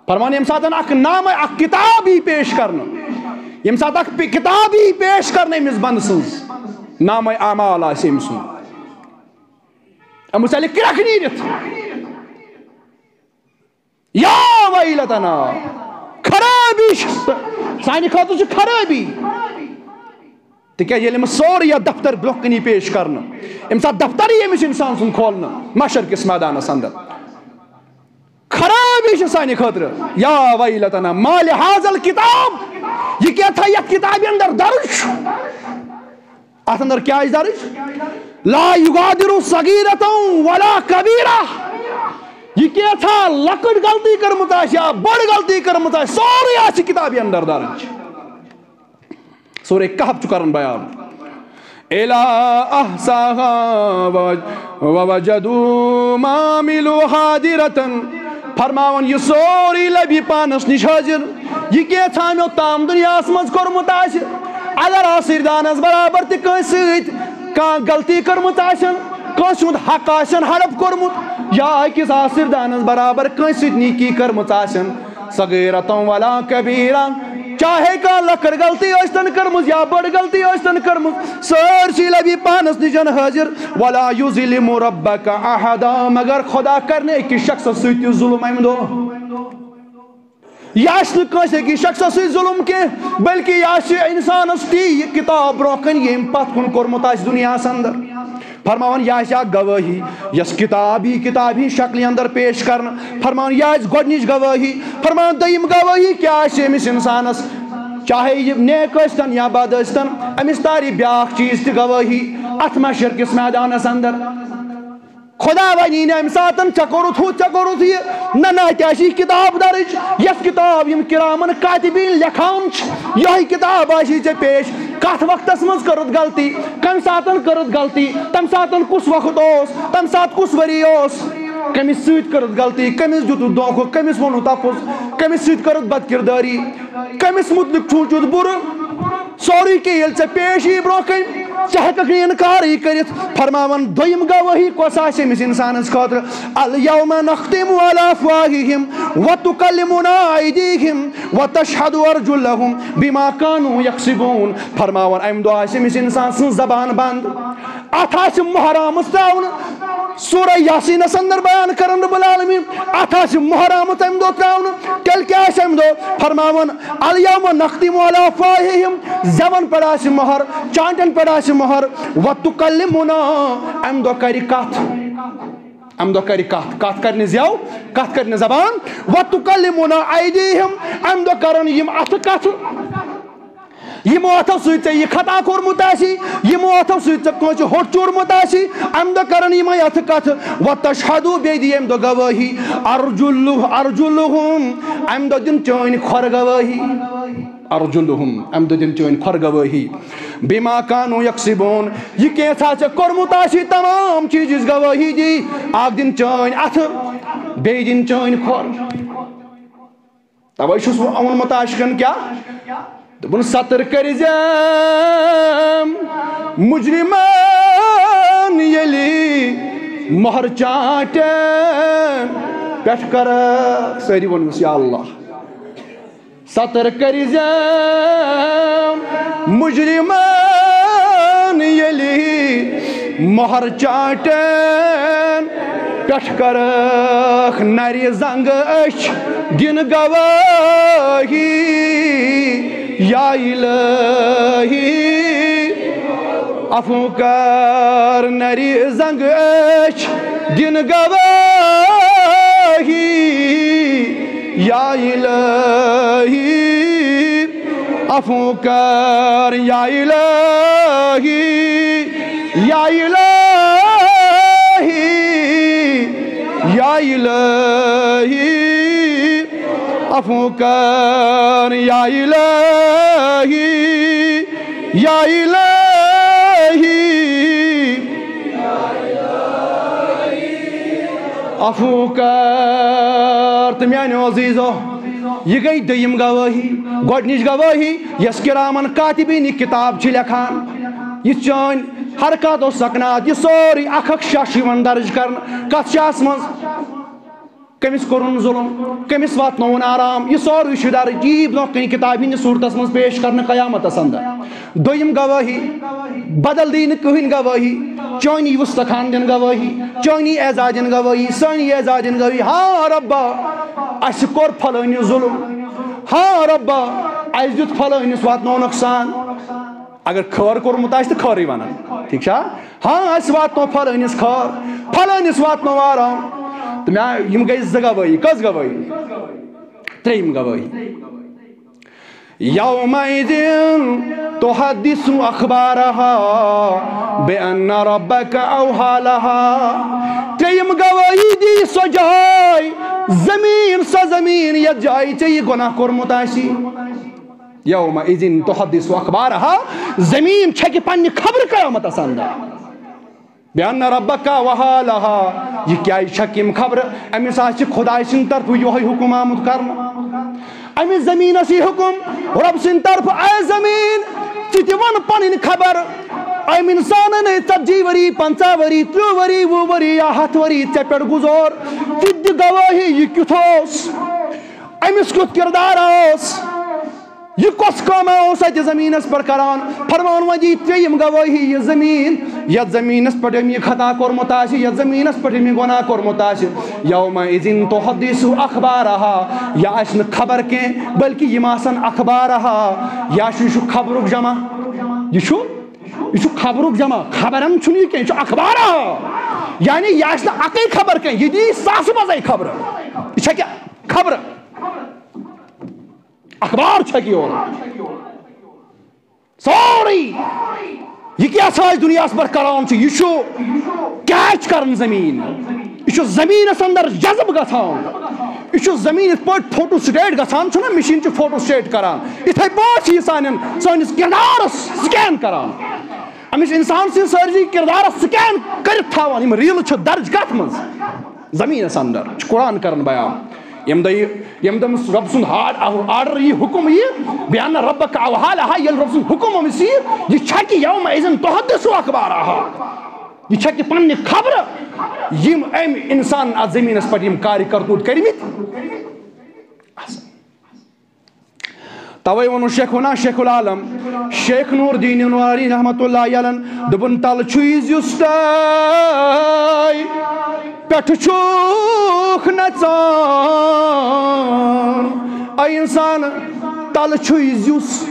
فرمان، ییٚمہِ ساتہٕ اکھ نامہ، اکھ کتاب یی پیش کرنہٕ، ییٚمہِ ساتہٕ اکھ پِ-، کتاب یی پیش کرنہٕ أمِس بندٕ سٕنٛز، نامہ اعمال آسہِ أمۍ سُنٛد، أمِس ژلہِ کرٛکھ نیٖرِتھ۔ یا ویلتنا، خرٲبی چھِ، سانہِ خٲطرٕ چھِ خرٲبی۔ تِکیٛازِ ییٚلہِ أمِس سورُے یَتھ دفتر برٛونٛہہ کَنی پیش کرنہٕ، ییٚمہِ ساتہٕ دفتر یی أمِس اِنسان سُنٛد کھولنہٕ محشر کِس میدانَس اندر، خرٲبی چھِ سانہِ خٲطرٕ۔ یا ویلتنا ما لہذا الکتاب، یہِ کیٛاہ تھا یَتھ کِتابہِ اندر درٕج چھُ؟ اتھ اندر کیٛاہ آسہِ درٕج؟ لا یغادر صغیرة ولا کبیرہ۔ یہِ کینٛژھا لۄکٕٹ غلطی کٔرمٕژ آسہِ یا بٔڑ غلطی کٔرمٕژ آسہِ، سورُے آسہِ کتابہِ اندر درٕج۔ سورہ کہف چھُ کران بیان۔ الا احصاها و-، ووجدوا ما عملوا حاضرة۔ فرماوان، یہِ سورُے لبہِ پانس نِش حٲضِر۔ یہِ کینٛژھا مےٚ تام دُنیاہس منٛز کوٚرمُت آسہِ، اگر آسٕرۍ دانس برابر تہِ کٲنٛسہِ سۭتۍ کانٛہہ غلطی کٔرمٕژ آسن، کٲنٛسہِ ہُنٛد حق آسن ہڑپ کوٚرمُت، یا أکِس آسٕرۍ دانس برابر کٲنٛسہِ سۭتۍ نیکی کٔرمٕژ آسن، صغیرة ولا کبیرہ، چاہے کانٛہہ لۄکٕٹ غلطی ٲسۍتن کٔرمٕژ یا بٔڑ غلطی ٲسۍتن کٔرمٕژ، سٲرسٕے لبہِ پانس نِش حٲضِر۔ ولا یظلم ربک احدا، مگر خدا کرِ نہٕ أکِس شخصس سۭتۍ تہِ ظلم امہِ دۄہ۔ یہِ آسہِ نہٕ کٲنٛسہِ أکِس شخصس سۭتۍ ظلم کینٛہہ، بلکہِ یہِ آسہِ انسانس تی یہِ کتاب برونٛہہ کنہِ، ییٚمۍ پتھ کُن کوٚرمُت آسہِ دُنیاہس اندر۔ فرماوان، یہِ آسہِ اکھ گوٲہی، یۄس کتاب یی کتابہِ ہٕنٛز شکلہِ اندر پیش کرنہٕ۔ فرماوان، یہِ آسہِ گۄڈٕنِچ گوٲہی۔ فرماوان، دوٚیِم گوٲہی کیٛاہ آسہِ أمِس انسانس؟ چاہے یہِ نیک ٲسۍتن یا بد ٲسۍتن، أمِس تارِ بیٛاکھ چیٖز تہِ گوٲہی اتھ محشر کِس میدانس اندر۔ خدا ونی نہٕ امہِ ساتن، "ژےٚ کوٚرُتھ ہُہ، ژےٚ کوٚرُتھ یہِ۔" نہ، نہ، اتہِ آسہِ یہِ کتاب درٕج، یۄس کتاب یِم کرامن کاتبین لیکھان چھِ، یۄہے کتاب آسی ژےٚ پیش۔ کتھ وقتس منٛز کٔرٕتھ غلطی، کمہِ ساتن کٔرٕتھ غلطی، تمہِ ساتن کُس وقت اوس، تمہِ ساتہٕ کُس ؤری اوس، کٔمِس سۭتۍ کٔرٕتھ غلطی، کٔمِس دیُتُتھ دھوکہٕ، کٔمِس ووٚنُتھ اپُز، کٔمِس سۭتۍ کٔرٕتھ بدکردٲری، کٔمِس مُتعلق چھُ وُچھُتھ بُرٕ۔ سورُے کینٛہہ ییٚلہِ ژےٚ پیش یی برونٛہہ کنہِ، ژٕ ہیٚککھ نہٕ اِنکارٕے کٔرِتھ۔ فرماوان، دوٚیِم گوٲہی کۄس آسہِ أمِس اِنسانَس خٲطرٕ؟ الیوم نختم علی افواہہم وتکلمنا ایدیہم وتشہد ارجلہم بما کانوا یکسبون۔ فرماوان، امہِ دۄہ آسہِ أمِس انسان سٕنٛز زبان بنٛد، اتھ آسہِ مۄہر آمٕژ تراونہٕ۔ سورہ یاسینس اندر بیان کرن رب العالمین، اتھ آسہِ مۄہر آمٕژ امہِ دۄہ تراونہٕ۔ تیٚلہِ کیٛاہ آسہِ امہِ دۄہ؟ فرماوان، الیوم نختم علی افواہہم، زیون پٮ۪ٹھ آسہِ مۄہر، چانٹن پٮ۪ٹھ آسہِ مۄہر۔ وتکلمنا، امہِ دۄہ کرِ کتھ۔ امہِ دۄہ کرِ کتھ، کتھ کرِ نہٕ زیو، کتھ کرِ نہٕ زبان۔ وتکلمنا ایدیہم، امہِ دۄہ کرن یِم اتھٕ کتھٕ۔ یِمو اتھو سۭتۍ ژےٚ یہِ خطا کوٚرمُت آسی، یِمو اتھو سۭتۍ ژےٚ کٲنٛسہِ ہوٚٹ چوٗرمُت آسی، امہِ دۄہ کرن یِمے اتھٕ کتھٕ۔ وتشہد، بیٚیہِ دِیہِ امہِ دۄہ گوٲہی۔ ارجلہ، ارجلہم، امہِ دۄہ دِن چٲنۍ کھۄر گوٲہی۔ ارجلہم، امہِ دۄہ دِن چٲنۍ کھۄر گوٲہی۔ بما کانوا یکسبون، یہِ کینٛژھا ژےٚ کوٚرمُت آسی، تمام چیٖزٕچ گوٲہی دی۔ اکھ دِن چٲنۍ اتھٕ، بیٚیہِ دِن چٲنۍ کھۄر۔ توے چھُس بہٕ ووٚنمُت عاشقن کیٛاہ؟ دوٚپُن، ستر کٔرۍ زٮ۪م مجرمان ییٚلہِ مۄہر چانٹن پٮ۪ٹھ کرکھ۔ سٲری ؤنِوس، یا اللہ۔ ستر کٔرۍ زٮ۪م مجرمان ییٚلہِ مۄہر چانٹن پٮ۪ٹھ کرکھ نرِ زنگ أچھ دِن گوٲہی۔ یا الہی، عفو کر نرِ زنگ أچھ دِن گوٲہی۔ یا الہی، عفو کر، یا الہی، یا الہی، یا الہی، عفو کر، یا الہی، یا الہی۔ عفو کر۔ تہٕ میانیو عزیزو، یہِ گٔے دوٚیِم گوٲہی۔ گۄڈٕنِچ گوٲہی، یۄس کِرامن کاتِبیٖن یہِ کِتاب چھِ لیکھان، یہِ چٲنۍ حرکات و سکنات، یہِ سورُے اکھ اکھ شاہ چھُ یِوان درٕج کرنہٕ۔ کتھ شاہس منٛز؟ کٔمِس کوٚرُن ظُلُم، کٔمِس واتنووُن آرام، یہِ سورُے چھُ درٕج، یی برونٛہہ کنہِ کِتابہِ ہِنٛدِس صوٗرتس منٛز پیش کرنہٕ قیامتس اندر۔ دوٚیِم گوٲہی، بدل دی نہٕ کٕہٕنۍ گوٲہی، چٲنی وُستخان دِن گوٲہی، چٲنی اعزا دِن گوٲہی، سٲنی اعزا دِن گوٲہی۔ ہاں رۄبا، اَسہِ کوٚر پھلٲنِس ظُلُم۔ ہاں رۄبا، اَسہِ دیُت پھلٲنِس واتنو نۄقصان۔ اگر خٲر کوٚرمُت آسہِ تہٕ خٲرٕے وَنان، ٹھیٖک چھا؟ ہاں، اَسہِ واتنو پھلٲنِس خٲر، پھلٲنِس واتنو آرام۔ تہٕ مےٚ، یِم گٔے زٕ گوٲہی۔ کٔژ گوٲہی؟ ترٛیٚیِم گوٲہی۔ یومئذ تحدث اخبارها بأن ربك اوحى لها۔ ترٛیٚیِم گوٲہی دی سۄ جاے، زٔمیٖن، سۄ زٔمیٖن یَتھ جایہِ ژےٚ یہِ گۄناہ کوٚرمُت آسی۔ یومئذ تحدث اخبارها، زٔمیٖن چھَکہِ پننہِ خبرٕ قیامتس اندر۔ بأن ربك اوحى لها، یہِ کیٛازِ چھکھ یِم خبرٕ؟ أمِس آسہِ خداے سٕنٛدِ طرفہٕ یِہوٚے حُکم آمُت کرنہٕ۔ أمِس زٔمیٖنس یی حُکم رۄب سٕنٛدِ طرفہٕ، اے زٔمیٖن، ژٕ تہِ وَن پنٕنۍ خبر۔ أمۍ اِنسانن ہے ژتجی ؤری، پنٛژاہ ؤری، ترٕٛہ ؤری، وُہ ؤری یا ہَتھ ؤری ژےٚ پٮ۪ٹھ گُزور، ژٕ تہِ دِ گوٲہی، یہِ کیُتھ اوس؟ أمِس کیُتھ کردار اوس؟ یہِ کۄس کٲمہ اوس اتہِ زٔمیٖنس پٮ۪ٹھ کران؟ فرمان وۄنۍ دِیہِ ترٛیٚیِم گوٲہی، یہِ زٔمیٖن، یتھ زٔمیٖنس پٮ۪ٹھ أمۍ یہِ خطا کوٚرمُت آسہِ، یتھ زٔمیٖنس پٮ۪ٹھ أمۍ یہِ گۄناہ کوٚرمُت آسہِ۔ یومئذ تحدث اخبارها، یہِ آسہِ نہٕ خبر کینٛہہ، بلکہِ یِم آسن اخبارها۔ یا چھُ، یہِ چھُ خبرُک جمع، یہِ چھُ، یہِ چھُ خبرُک جمع۔ خبرن چھُنہٕ یہِ کینٛہہ، یہِ چھُ اخبارها۔ یعنی یہِ آسہِ نہٕ اکٕے خبر کینٛہہ، یہِ دِیہِ ساسہٕ بزے خبرٕ۔ یہِ چھےٚ کیٛاہ؟ خبرٕ۔ اخبار چھکہِ یورٕ۔ سورُے یہِ کیٛاہ سا أسۍ دُنیاہَس پٮ۪ٹھ کران چھِ، یہِ چھُ کیچ کران زٔمیٖن۔ یہِ چھُ زٔمیٖنَس اندر جذب گژھان۔ یہِ چھُ زٔمیٖن یِتھ پٲٹھۍ فوٹو سٹیٹ گژھان چھُنہ، مِشیٖن چھِ فوٹو سٹیٹ کران، یِتھَے پٲٹھۍ چھِ یہِ سانٮ۪ن، سٲنِس کِردارَس سکین کران۔ أمِس اِنسان سٕنٛدِ سٲرسٕے کِردارَس سکین کٔرِتھ تھاوان۔ یِم ریٖلہٕ چھِ درج کَتھ منٛز؟ زٔمیٖنَس اندر چھُ قرآن کران بیان۔ ییٚمہِ دۄہ یہِ، ییٚمہِ دۄہ أمِس رۄب سُنٛد ہارڈ، آرڈر یی، حُکم یی، بأن ربك اوحى لها، ییٚلہِ رۄب سُنٛد حُکم أمِس یی، یہِ چھکہِ یومئذ تحدث اخبارها۔ یہِ چھکہِ پننہِ خبرٕ، یِم أمۍ اِنسانن اَتھ زٔمیٖنَس پٮ۪ٹھ یِم کارِ کرتوٗت کٔرمٕتۍ۔ توے ووٚنُن شیخنا شیخ العالم شیخ نور الدین انواری رحمت اللہ علیہ، دوٚپُن، "تَلہٕ چھُے زیُس تہٕ پٮ۪ٹھٕ چھُکھ نژان۔ اے انسان، تَلہٕ چھُے زیُس۔"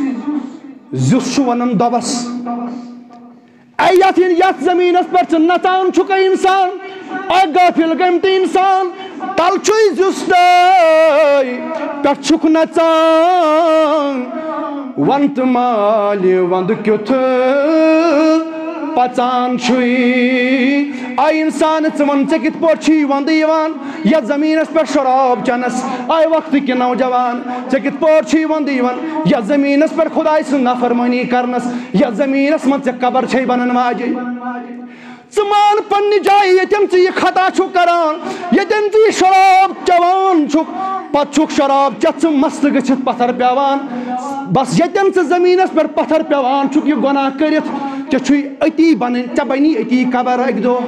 زیُس چھُ وَنان دۄبَس۔ اے یَتھ یِن-، یَتھ زٔمیٖنَس پٮ۪ٹھ ژٕ نَژان چھُکھ، اے اِنسان، اے غٲفِل گٔمتہٕ اِنسان، تَلہٕ چھُے زیُس تہٕ پٮ۪ٹھٕ چھُکھ نَژان۔ وَن تہٕ مالہِ وَندٕ کیُتھ پَژان چھُے۔ اے اِنسان، ژٕ وَن، ژےٚ کِتھ پٲٹھۍ چھُے وَندٕ یِوان یَتھ زٔمیٖنَس پٮ۪ٹھ شراب چَنَس؟ اے وقتٕکۍ نوجوان، ژےٚ کِتھ پٲٹھۍ چھُے وَندٕ یِوان یَتھ زٔمیٖنَس پٮ۪ٹھ خۄداے سٕنٛز نافرمٲنی کَرنَس؟ یَتھ زٔمیٖنَس منٛز ژےٚ قبر چھے بَنَن واجِنۍ۔ ژٕ مان پننہِ جایہِ ییٚتٮ۪ن ژٕ یہِ خطا چھُکھ کران، ییٚتٮ۪ن ژٕ یہِ شراب چٮ۪وان چھُکھ، پتہٕ چھُکھ شراب چٮ۪تھ ژٕ مست گٔژھِتھ پتھر پٮ۪وان۔ بس ییٚتٮ۪ن ژٕ زٔمیٖنس پٮ۪ٹھ پتھر پٮ۪وان چھُکھ یہِ گۄناہ کٔرِتھ، ژےٚ چھُے أتی بنٕنۍ، ژےٚ بنی أتی قبر اکہِ دۄہ۔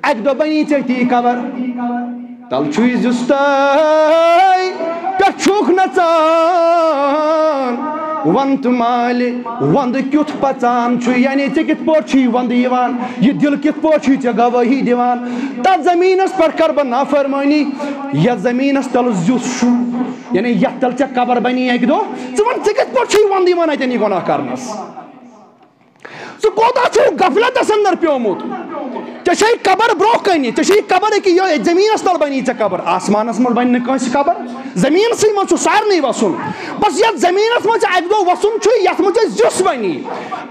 اکہِ دۄہ بنی ژےٚ أتی قبر۔ تَلہٕ چھُے زیُستَے پٮ۪ٹھ چھُکھ نَژان۔ وَن تہٕ مالہِ وَندٕ کیُتھ پَژان چھُے، یعنی ژےٚ کِتھ پٲٹھۍ چھُے وَندٕ یِوان؟ یہِ دِل کِتھ پٲٹھۍ چھُے ژےٚ گوٲہی دِوان؟ تَتھ زٔمیٖنَس پٮ۪ٹھ کَرٕ بہٕ نافرمٲنی، یَتھ زٔمیٖنَس تَل زیُس چھُ، یعنی یَتھ تَل ژےٚ قبر بَنی اَکہِ دۄہ۔ ژٕ وَن، ژےٚ کِتھ پٲٹھۍ چھُے وَندٕ یِوان اَتٮ۪ن یہِ گۄناہ کَرنَس؟ ژٕ کوٗتاہ چھُکھ غفلتس اندر پیومُت؟ ژےٚ چھے قبر برونٛہہ کنہِ، ژےٚ چھے قبر أکہِ یہِ زٔمیٖنس تل بنی ژےٚ قبر، آسمانس منٛز بنہِ نہٕ کٲنٛسہِ قبر، زٔمیٖنسٕے منٛز چھُ سارنٕے وسُن۔ بس یتھ زٔمیٖنس منٛز ژےٚ اکہِ دۄہ وسُن چھُے، یتھ منٛز ژےٚ زیُس بنی،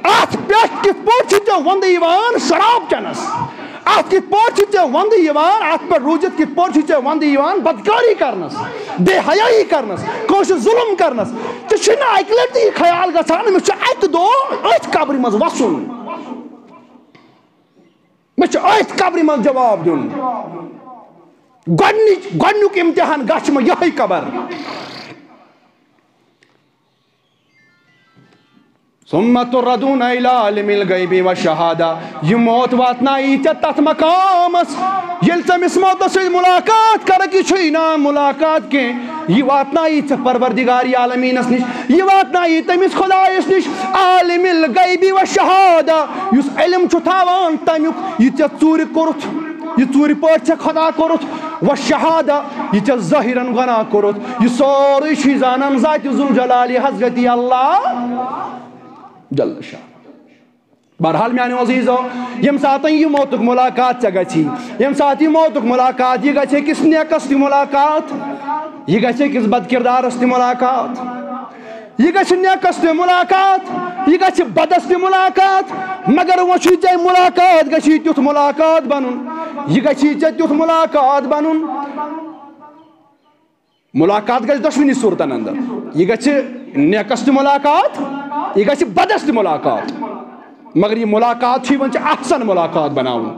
اتھ پٮ۪ٹھ کِتھ پٲٹھۍ چھُے ژےٚ وندٕ یِوان شراب چنس؟ اتھ کِتھ پٲٹھۍ چھُے ژےٚ وندٕ یِوان؟ اتھ پٮ۪ٹھ روٗزِتھ کِتھ پٲٹھۍ چھُے ژےٚ وندٕ یِوان بدکٲری کرنس، بے حیٲیی کرنس، کٲنٛسہِ ظلم کرنس؟ ژےٚ چھُے نہٕ اکہِ لٹہِ تہِ یہِ خیال گژھان، مےٚ چھُ اکہِ دۄہ أتھۍ قبرِ منٛز وسُن، مےٚ چھُ أتھۍ قبرِ منٛز جواب دیُن۔ گۄڈنِچ، گۄڈنیُک امتحان گژھِ مےٚ یِہوٚے قبر۔ ثم تردون الی عالم الغیب والشہادہ، یہِ موت واتنایی ژےٚ تتھ مقامس، ییٚلہِ ژٕ أمِس موتس سۭتۍ ملاقات کرکھ، یہِ چھُے نہٕ ملاقات کینٛہہ، یہِ واتنایی ژےٚ پروردگار عالمینس نِش، یہِ واتنایی تٔمِس خدایس نِش، عالم الغیب والشہادہ، یُس علم چھُ تھاوان تمیُک، یہِ ژےٚ ژوٗرِ کوٚرُتھ، یہِ ژوٗرِ پٲٹھۍ ژےٚ خطا کوٚرُتھ، والشہادہ، یہِ ژےٚ ظٲہرن گۄناہ کوٚرُتھ، یہِ سورُے چھُے زانان ذاتِ ذوالجلال حضرت اللہ جل شانہ۔ بہرحال میانیو عزیزو، ییٚمہِ ساتہٕ یہِ موتُک ملاقات ژےٚ گژھی، ییٚمہِ ساتہٕ یہِ موتُک ملاقات، یہِ گژھِ أکِس نیکس تہِ ملاقات، یہِ گژھِ أکِس بدکردارس تہِ ملاقات، یہِ گژھِ نیکس تہِ ملاقات، یہِ گژھِ بدس تہِ ملاقات، مگر وۄنۍ چھُے ژےٚ ملاقات، گژھی تیُتھ ملاقات بنُن، یہِ گژھی ژےٚ تیُتھ ملاقات بنُن۔ ملاقات گژھِ دۄشوٕنی صورتن اندر۔ یہِ گژھِ نیکس تہِ ملاقات، یہِ گژھِ بدس تہِ ملاقات۔ مگر یہِ ملاقات چھُ یِوان ژےٚ احسن ملاقات بناوُن۔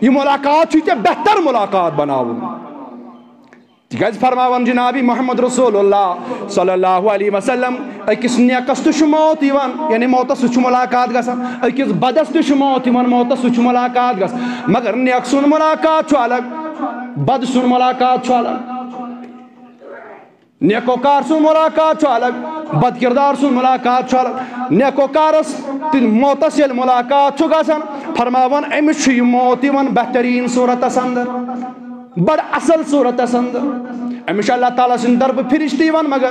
یہِ ملاقات چھُے ژےٚ بہتر ملاقات بناوُن۔ تِکیازِ فرماوان جناب محمد رسول اللہ صلی اللہ علیہ وسلم، أکِس نیکس تہِ چھُ موت یِوان، یعنی موتس سۭتۍ چھُ ملاقات گژھان، أکِس بدس تہِ چھُ موت یِوان، موتس سۭتۍ چھُ ملاقات گژھان۔ مگر نیک سُنٛد ملاقات چھُ الگ، بد سُنٛد ملاقات چھُ الگ۔ نیکوکار سُنٛد ملاقات چھُ الگ، بد کردار سُنٛد ملاقات چھُ الگ۔ نیکوکارس تہٕ موتس ییٚلہِ ملاقات چھُ گژھان، فرماوان، أمِس چھُ یہِ موت یِوان بہتریٖن صورتس اندر، بڑٕ اصل صورتس اندر۔ أمِس چھُ اللہ تعالیٰ سٕنٛدِ طرفہٕ فرشتہٕ یِوان، مگر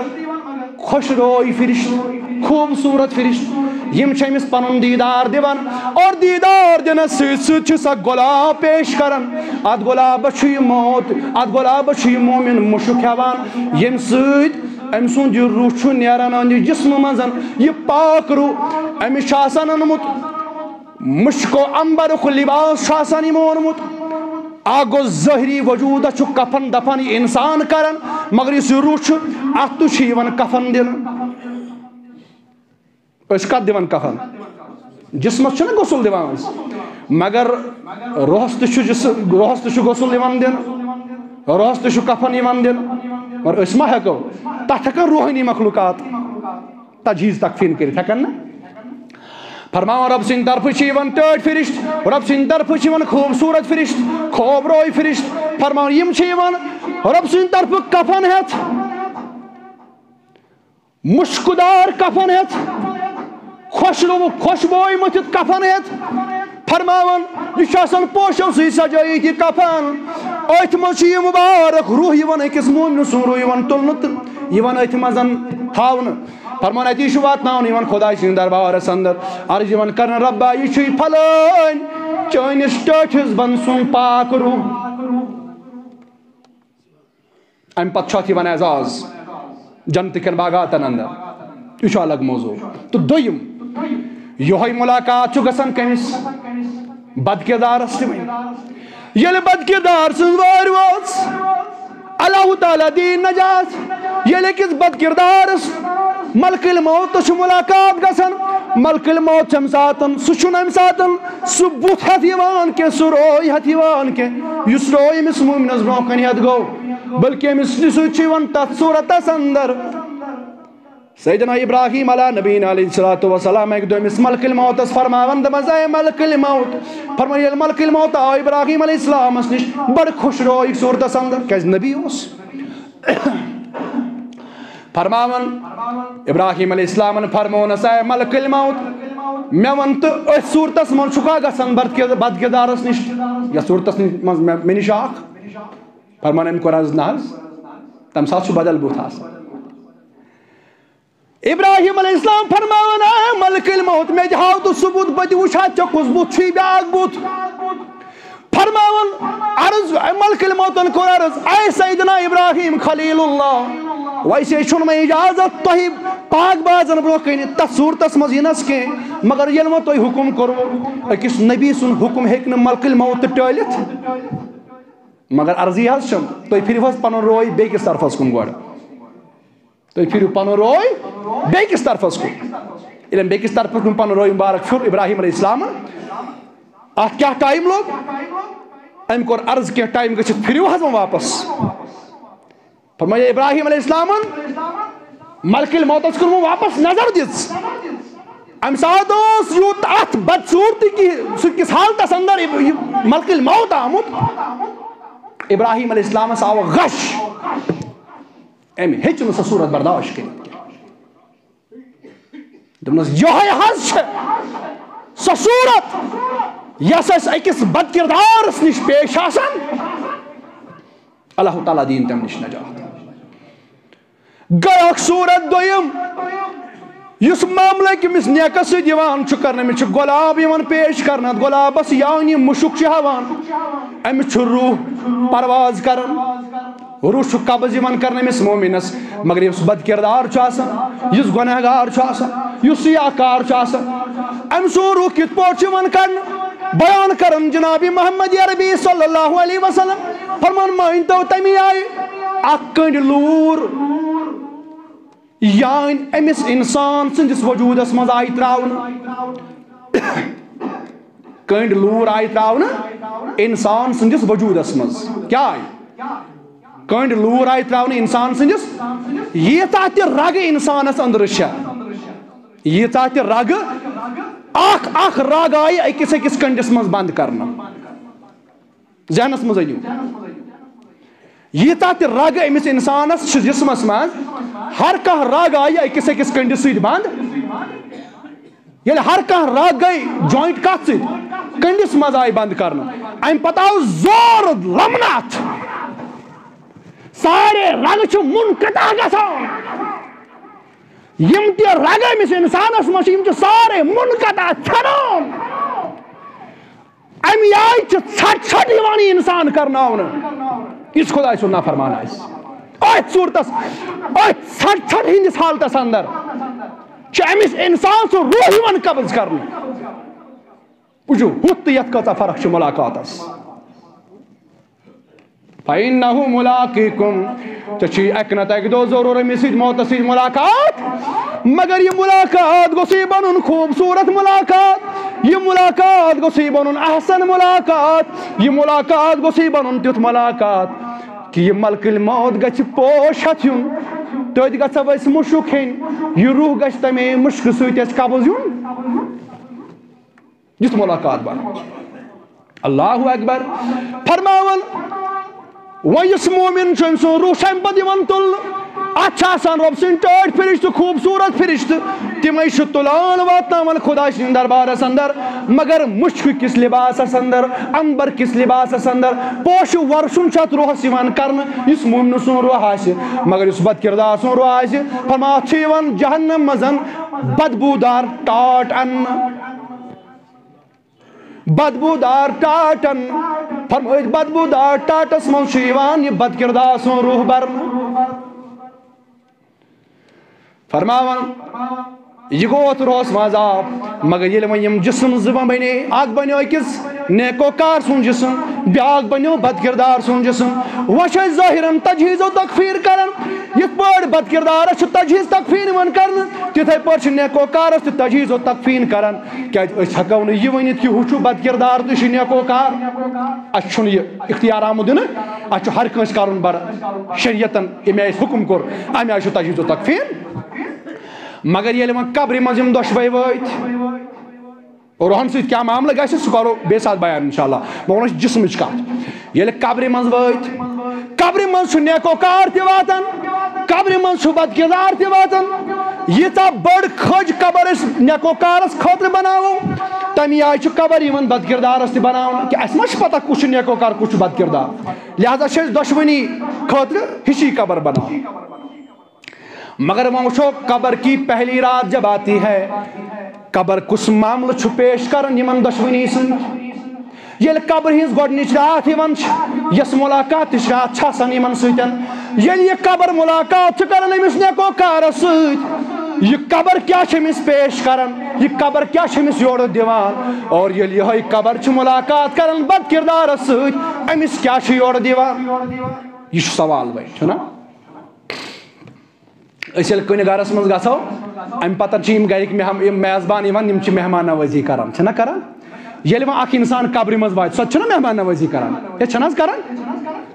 خۄش روے فرشتہٕ، خوٗبصوٗرت فرشتہٕ، یِم چھِ أمِس پنُن دیٖدار دِوان، اور دیٖدار دِنس سۭتۍ سۭتۍ چھِ سۄ گۄلاب پیش کران۔ اتھ گۄلابس چھُ یہِ موت، اتھ گۄلابس چھُ یہِ مومن مُشُک ہٮ۪وان، ییٚمہِ سۭتۍ أمۍ سُنٛد یہِ روح چھُ نیران أہنٛدِ جسمہٕ منٛز، یہِ پاک روح۔ أمِس چھُ آسان اوٚنمُت مُشکو عنبرُک لباس چھُ آسان یِمو اوٚنمُت۔ اکھ گوٚو ظٲہری وجوٗدس چھُ کفن دفن یہِ انسان کران، مگر یُس یہِ روح چھُ، اتھ تہِ چھُ یِوان کفن دِنہٕ۔ أسۍ کتھ دِوان کفن؟ جسمس چھِنہٕ غسل دِوان أسۍ، مگر روحس تہِ چھُ جس-، روحس تہِ چھُ غسل یِوان دِنہٕ، روحس تہِ چھُ کفن یِوان دِنہٕ، مگر أسۍ ما ہٮ۪کو؟ تتھ ہٮ۪کن روحٲنی مخلوقات تجہیز تکفین کٔرِتھ، ہٮ۪کن نہ؟ فرماوان، رۄب سٕنٛدِ طرفہٕ چھِ یِوان ٹٲٹھۍ فرشت، رۄب سٕنٛدِ طرفہٕ چھِ یِوان خوٗبصوٗرت فرشت، خوب روے فرشت۔ فرماوان، یِم چھِ یِوان رۄب سٕنٛدِ طرفہٕ کفن ہٮ۪تھ۔ مُشکہٕ دار کفن ہٮ۪تھ، خۄشلو-، خۄشبوے مٔتھِتھ کفن ہٮ۪تھ، فرماوان، یہِ چھُ آسان پوشو سۭتۍ سجٲیِتھ یہِ کفن۔ أتھۍ منٛز چھُ یہِ مُبارک روح یِوان، أکِس مومنہٕ سُنٛد روح یِوان تُلنہٕ تہٕ یِوان أتھۍ منٛز تھاونہٕ۔ فرمان اتی چھُ واتناونہٕ یِوان خۄداے سٕنٛدِس دربارس اندر، عرض یِوان کرنہٕ، رۄبا، یہِ چھُے فلٲنۍ چٲنِس ٹٲٹھِس بنٛد سُنٛد پاک روح۔ امہِ پتہٕ چھُ اتھ یِوان اعزاز جنتہٕ کٮ۪ن باغاتن اندر۔ یہِ چھُ الگ موضوع۔ تہٕ دوٚیِم، یِہوٚے مُلاقات چھُ گژھان کٔمِس؟ بدکردارس تہِ وۄنۍ۔ ییٚلہِ بدکردار سٕنٛز وٲرۍ وٲژ، اللہ تعالیٰ دِیہِ نجات۔ ییٚلہِ أکِس بدکردارس ملکٕلۍ موتس چھُ مُلاقات گژھان، ملکٕلۍ موت چھُ امہِ ساتن، سُہ چھُنہٕ امہِ ساتن سُہ بُتھ ہٮ۪تھ یِوان کینٛہہ، سُہ روے ہٮ۪تھ یِوان کینٛہہ، یُس روے أمِس مومنس برونٛہہ کنہِ ہٮ۪تھ گوٚو، بلکہِ أمِس سۭتۍ چھُ یِوان تتھ صورتس اندر۔ سیدنا ابراہیم علیٰ نبینا علیہ الصلوۃ والسلام اکہِ دۄہ أمِس ملکٕلۍ موتس فرماوان، دپان، اے ملکٕلۍ موت، فرمان، ییٚلہِ ملکٕلۍ موت آو ابراہیم علیہ السلامس نِش، بڑٕ خۄش روو یہِ صورتس اندر، کیازِ نبی اوس۔ فرماوان، ابراہیم علیہ السلامن فرمونس، اے ملکٕلۍ موت، مےٚ وَن تہٕ أتھۍ صورتس منٛز چھُکھا گژھان بدکر-، بدکردارس نِش؟ یتھ صورتس منٛز مےٚ، مےٚ نِش اکھ؟ فرمان، أمۍ کوٚر عرض، نہ حظ، تمہِ ساتہٕ چھُ بدل بُتھ آسان۔ ابراہیم علیہ السلام فرماوان، اے ملکٕلۍ موت، مےٚ تہِ ہاو تہٕ سُہ بُتھ، بہٕ تہِ وٕچھِ ہا ژےٚ کُس بُتھ چھُے بیٛاکھ بُتھ۔ فرماوان، عرض، اے ملکٕلۍ موتن کوٚر عرض، اے سیدنا ابراہیم خلیل اللہ، ویسے چھُنہٕ مےٚ اجازت تۄہہِ پاک بازن برونٛہہ کنہِ تتھ صورتس منٛز یِنس کینٛہہ، مگر ییٚلہِ وۄنۍ تۄہہِ حُکم کوٚروٕ، أکِس نبی سُنٛد حُکم ہیٚکہِ نہٕ ملکٕلۍ موت تہٕ ٹٲلِتھ۔ مگر عرضی حظ چھم، تُہۍ پھِرِو حظ پنُن روے بیٚکِس طرفس کُن گۄڈٕ۔ تُہۍ پھِرِو پنُن روے بیٚکِس طرفس کُن۔ ییٚلہِ أمۍ بیٚکِس طرفس کُن پنُن روے مُبارک پھیُر ابراہیم علیہ السلامن، اتھ کیٛاہ ٹایم لوٚگ؟ أمۍ کوٚر عرض، کینٛہہ ٹایم گٔژھِتھ پھِرِو حظ وۄنۍ واپس۔ فرمایا ابراہیم علیہ السلامن ملکٕلۍ موتس کُن وۄنۍ واپس نظر دِژ۔ امہِ ساتہٕ اوس یوٗت اتھ بدصوٗرتی کہِ سُہ کِس حالتس اندر اب-، یہِ ملکٕلۍ موت آمُت۔ ابراہیم علیہ السلامس آو غش۔ أمۍ ہیٚچ نہٕ سۄ صوٗرت برداشت کٔرِتھ کینٛہہ۔ دوٚپنَس، یِہوٚے حظ چھِ سۄ صوٗرت، یۄس اَسہِ أکِس بدکردارس نِش پیش آسان۔ اللہ تعالیٰ دِیِن تَمہِ نِش نجات۔ گٔے اکھ صوٗرت دوٚیِم، یُس معاملہٕ أکِس نیکس سۭتۍ یِوان چھُ کرنہٕ، أمِس چھُ گۄلاب یِوان پیش کرنہٕ، اَتھ گۄلابس یعنی مُشُک چھُ ہٮ۪وان، أمِس چھُ روح پرواز کران۔ روح چھُ قبض یِوان کرنہٕ أمِس مومنس، مگر یُس بد کردار چھُ آسان، یُس گۄنہگار چھُ آسان، یُس ریاکار چھُ آسان، أمۍ سُنٛد روح کِتھ پٲٹھۍ چھُ یِوان کرنہٕ؟ بیان کران جناب محمد عربی صلی اللہ علیہ وسلم، فرمان مٲنۍ تو تَمی آیہِ اکھ کٔنٛڈۍ لوٗر یعنی أمِس اِنسان سٕنٛدِس وجوٗدس منٛز آیہِ ترٛاونہٕ۔ کٔنٛڈۍ لوٗر آیہِ ترٛاونہٕ اِنسان سٕنٛدِس وجوٗدس منٛز۔ کیٛاہ آیہِ؟ کٔنٛڈۍ لوٗر آیہِ ترٛاونہٕ اِنسان سٕنٛدِس۔ ییٖژاہ تہِ رگہٕ اِنسانس أنٛدرٕ چھےٚ، ییٖژاہ تہِ رگہٕ، اکھ اکھ رگ آیہِ أکِس أکِس کٔنٛڈِس منٛز بنٛد کرنہٕ۔ ذہنس منٛز أنِو، ییٖژاہ تہِ رگ أمِس اِنسانس چھِ جسمس منٛز، ہر کانٛہہ رگ آیہِ أکِس أکِس کٔنٛڈِس سۭتۍ بنٛد۔ ییٚلہِ ہر کانٛہہ رگ گٔے جوینٹ کتھ سۭتۍ، کٔنٛڈِس منٛز آیہِ بنٛد کرنہٕ، امہِ پتہٕ آو زور لمنہٕ اتھ، سارے رگہٕ چھِ منقطع گژھان۔ یِم تہِ رگہٕ أمِس اِنسانس منٛز چھِ، یِم چھِ سارے منقطع، ژھٮ۪نان۔ اَمہِ آیہِ چھِ ژھٹ ژھٹ یِوان یہِ اِنسان کرناونہٕ۔ یُس خۄداے سُنٛد نافرمان آسہِ، أتھۍ صوٗرتس، أتھۍ ژھٹ ژھٹ ہٕنٛدِس حالتس اندر چھُ أمِس اِنسان سُنٛد روح یِوان قبض کرنہٕ۔ وٕچھِو، ہُتھ تہٕ یَتھ کۭژاہ فرق چھِ مُلاقاتس۔ فَإِنَّهُ مُلَاقِيكُمْ، ژےٚ چھُے اَکہِ نَتہٕ اَکہِ دۄہ ضروٗر أمِس سۭتۍ، موتَس سۭتۍ مُلاقات۔ مگر یہِ مُلاقات گوٚژھُے بَنُن خوٗبصوٗرت مُلاقات، یہِ مُلاقات گوٚژھُے بَنُن احسن مُلاقات، یہِ مُلاقات گوٚژھُے بَنُن تیُتھ مُلاقات کہِ یہِ ملکٕلۍ موت گژھِ پوش ہٮ۪تھ یُن، تٔتھۍ گژھو أسۍ مُشُک کھیٚنۍ، یہِ روح گژھِ تَمے مُشکہٕ سۭتۍ اَسہِ قبض یُن۔ یُتھ مُلاقات بَنان۔ اللہ اکبر۔ فرماوان، وۄنۍ یُس مومن چھُ، أمۍ سُنٛد روح چھُ اَمہِ پتہٕ یِوان تُلنہٕ۔ اتھ چھِ آسان رۄب سٕنٛدۍ ٹٲٹھۍ فرشتہٕ، خوٗبصوٗرت فرشتہٕ، تِمے چھِ تُلان واتناوان خۄداے سٕنٛدِس دربارس اندر، مگر مُشکہٕ کِس لباسس اندر، عنبر کِس لباسس اندر، پوشہٕ وۄرسُن چھُ اتھ روحس یِوان کرنہٕ، یُس مومنہٕ سُنٛد روح آسہِ، مگر یُس بد کردار سُنٛد روح آسہِ، فرمان، اتھ چھُ یِوان جہنم منٛز بدبوٗدار ٹاٹھ اننہٕ۔ بدبوٗدار ٹاٹن، فرمٲیِتھ، بدبوٗدار ٹاٹس منٛز چھُ یِوان یہِ بد کردار سُنٛد روح برنہٕ۔ فرماوان، یہِ گوٚو اتھ روحس منٛز آب، مگر ییٚلہِ وۄنۍ یِم جسم زٕ بنے، اکھ بنیو أکِس نیکوکار سُنٛد جسم، بیٛاکھ بنیو بد کردار سُنٛد جسم۔ وۄنۍ چھِ أسۍ ظٲہرن تجہیز و تکفین کران، یِتھ پٲٹھۍ بد کردارس چھُ تجہیز تکفین یِوان کرنہٕ، تِتھے پٲٹھۍ چھُ نیکوکارس تہِ تجہیز و تکفین کران۔ کیازِ أسۍ ہٮ۪کو نہٕ یہِ ؤنِتھ کہِ ہُہ چھُ بد کردار تہٕ یہِ چھُ نیکوکار۔ اَسہِ چھُنہٕ یہِ اختیار آمُت دِنہٕ، اَسہِ چھُ ہر کٲنٛسہِ کرُن بڑٕ شریعتن ییٚمہِ آیہِ حُکم کوٚر، اَمہِ آیہِ چھُ تجہیز و تکفین۔ مگر ییٚلہِ وۄنۍ قبرِ منٛز یِم دۄشوے وٲتۍ، روحن سۭتۍ کیٛاہ معاملہٕ گژھِ، سُہ کرو بیٚیہِ ساتہٕ بیان انشاءاللہ۔ بہٕ وَنو أسۍ جسمٕچ کتھ۔ ییٚلہِ قبرِ منٛز وٲتۍ، قبرِ منٛز چھُ نیکوکار تہِ واتان، قبرِ منٛز چھُ بدکردار تہِ واتان۔ ییٖژاہ بٔڑ کھٔج قبر أسۍ نیکوکارس خٲطرٕ بناوو، تَمی آیہِ چھُ قبر یِوان بدکردارس تہِ بناونہٕ، کہِ اَسہِ ما چھِ پتہ کُس چھُ نیکوکار، کُس چھُ بدکردار۔ لہذا چھِ أسۍ دۄشوٕنی خٲطرٕ ہِشی قبر بناوان۔ مگر وۄنۍ وٕچھو، قبر کی پہلی رات جب آتی ہے، قبر کُس معاملہٕ چھُ پیش کران یِمن دۄشوٕنی سۭتۍ؟ ییٚلہِ قبرِ ہٕنٛز گۄڈٕنِچ راتھ یِوان چھِ، یۄس مُلاقاتٕچ راتھ چھِ آسان یِمن سۭتۍ، ییٚلہِ یہِ قبر مُلاقات چھُ کران أمِس نیکوکارس سۭتۍ، یہِ قبر کیٛاہ چھِ أمِس پیش کران؟ یہِ قبر کیٛاہ چھِ أمِس یورٕ دِوان؟ اور ییٚلہِ یِہوٚے قبر چھِ مُلاقات کران بد کردارس سۭتۍ، أمِس کیٛاہ چھُ یورٕ دِوان؟ یہِ چھُ سوال وۄنۍ، چھُنہ؟ أسۍ ییٚلہِ کُنہِ گرس منٛز گژھو، امہِ پتہٕ چھِ یِم گرِکۍ مہم-، یِم میزبان یِوان، یِم چھِ مہمان نوٲزی کران، چھِنہ کران؟ ییٚلہِ وۄنۍ اکھ انسان قبرِ منٛز واتہِ، سۄ تہِ چھِنہ مہمان نوٲزی کران؟ یہِ چھِنہ حظ کران؟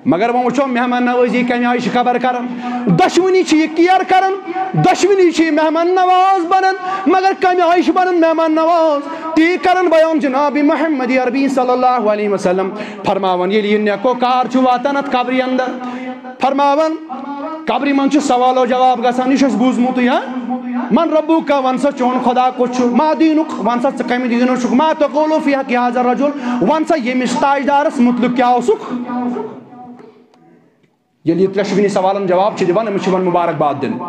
مگر وۄنۍ وٕچھو، مہمان نوٲزی کمہِ آیہِ چھِ قبر کران؟ دۄشوٕنی چھِ یہِ کیر کران، دۄشوٕنی چھِ یہِ مہمان نواز بنان، مگر کمہِ آیہِ چھِ بنان مہمان نواز؟ تی کران بیان جناب محمد عربی صلی اللہ علیہ وسلم، فرماوان، ییٚلہِ یہِ نیکوکار چھُ واتان اتھ قبرِ اندر، فرماوان، قبرِ منٛز چھُ سوال و جواب گژھان، یہِ چھُ اَسہِ بوٗزمُتٕے، ہا؟ من ربک، وَن سا چون خدا کُس چھُ؟ ما دینک، وَن سا ژٕ کَمہِ دیٖنُک چھُکھ؟ ما تقول فی حق هذا الرجل، وَن سا ییٚمِس تاجدارَس مُتعلِق کیٛاہ اوسُکھ؟ ییٚلہِ یہِ ترٛٮ۪شوٕنی سوالَن جواب چھِ دِوان، أمِس چھِ یِوان مُبارک باد دِنہٕ،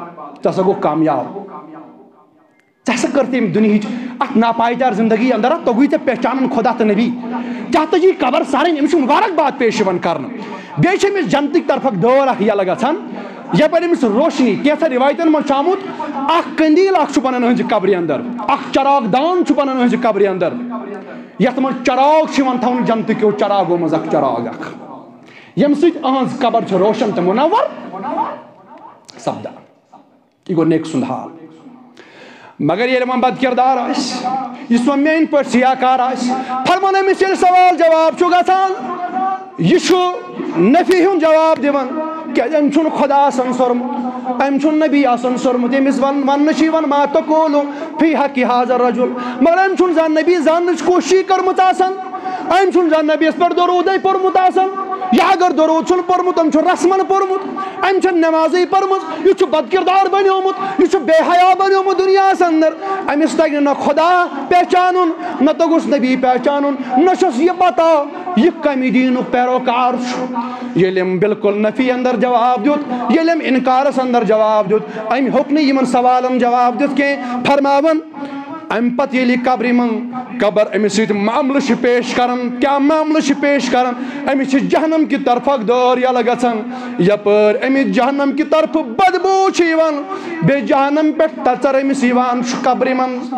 ژٕ ہسا گوٚکھ کامیاب۔ ژےٚ ہسا کٔر تٔمۍ دُنیہٕچ اَتھ ناپایدار زندگی اندر، اَتھ توٚگُے ژےٚ پہچانُن خدا تہٕ نبی۔ ژےٚ ہسا یہِ قبر سارٕنۍ، أمِس چھُ مُبارک باد پیش یِوان کرنہٕ۔ بیٚیہِ چھِ أمِس جنتٕکۍ طرفہٕ اکھ دٲر اکھ یَلہٕ گژھان، یپٲرۍ أمِس روشنی، کینٛژھن رِوایتن منٛز چھُ آمُت، اکھ قندیل اکھ چھُ بنان أہنٛزِ قبرِ اندر، اکھ چراغ دان چھُ بنان أہنٛزِ قبرِ اندر، یتھ منٛز چراغ چھُ یِوان تھاونہٕ جنتہٕ کیو چراغو منٛز اکھ چراغ اکھ، ییٚمہِ سۭتۍ أہنٛز قبر چھِ روشن تہٕ منور سپدان۔ یہِ گوٚو نیکہٕ سُنٛد حال۔ مگر ییٚلہِ وۄنۍ بد کردار آسہِ، یُس وۄنۍ میٛانہِ پٲٹھۍ سیاہ کار آسہِ، فرمان أمِس ییٚلہِ سوال جواب چھُ گژھان، یہِ چھُ نفی ہُنٛد جواب دِوان، کیٛازِ أمۍ چھُنہٕ خدا آسان سوٚرمُت، أمۍ چھُنہٕ نبی آسان سوٚرمُت، ییٚمِس ون-، وننہٕ چھُ یِوان، ما تقول فی حق هذا الرجل، مگر أمۍ چھُنہٕ زانٛہہ نبی زاننٕچ کوٗششٕے کٔرمٕژ آسان۔ أمۍ چھُنہٕ زانٛہہ نبیَس پٮ۪ٹھ درودے پوٚرمُت آسان۔ یا اگر درود چھُنہٕ پوٚرمُت، أمۍ چھُ رسمن پوٚرمُت۔ أمۍ چھَنہٕ نمازٕے پٔرمٕژ۔ یہِ چھُ بد کردار بنیومُت، یہِ چھُ بے حیا بنیومُت دُنیاہَس اندر۔ أمِس تَگہِ نہٕ نہ خدا پہچانُن، نہ توٚگُس نبی پہچانُن، نہ چھُس یہِ پتہ یہِ کَمہِ دیٖنُک پیروکار چھُ۔ ییٚلہِ أمۍ بالکل نفی اندر جواب دیُت، ییٚلہِ أمۍ انکارس اندر جواب دیُت، أمۍ ہیوٚک نہٕ یِمن سوالن جواب دِتھ کینٛہہ۔ فرماوان، اَمہِ پتہٕ ییٚلہِ یہِ قبرِ منٛز قبر أمِس سۭتۍ معاملہٕ چھِ پیش کران، کیٛاہ معاملہٕ چھِ پیش کران؟ أمِس چھِ جہنم کہِ طرفہٕ اکھ دٲر یَلہٕ گژھان، یپٲرۍ أمِس جہنم کہِ طرفہٕ بدبو چھِ یِوان، بیٚیہِ جہنم پٮ۪ٹھ تژر أمِس یِوان چھُ قبرِ منٛز۔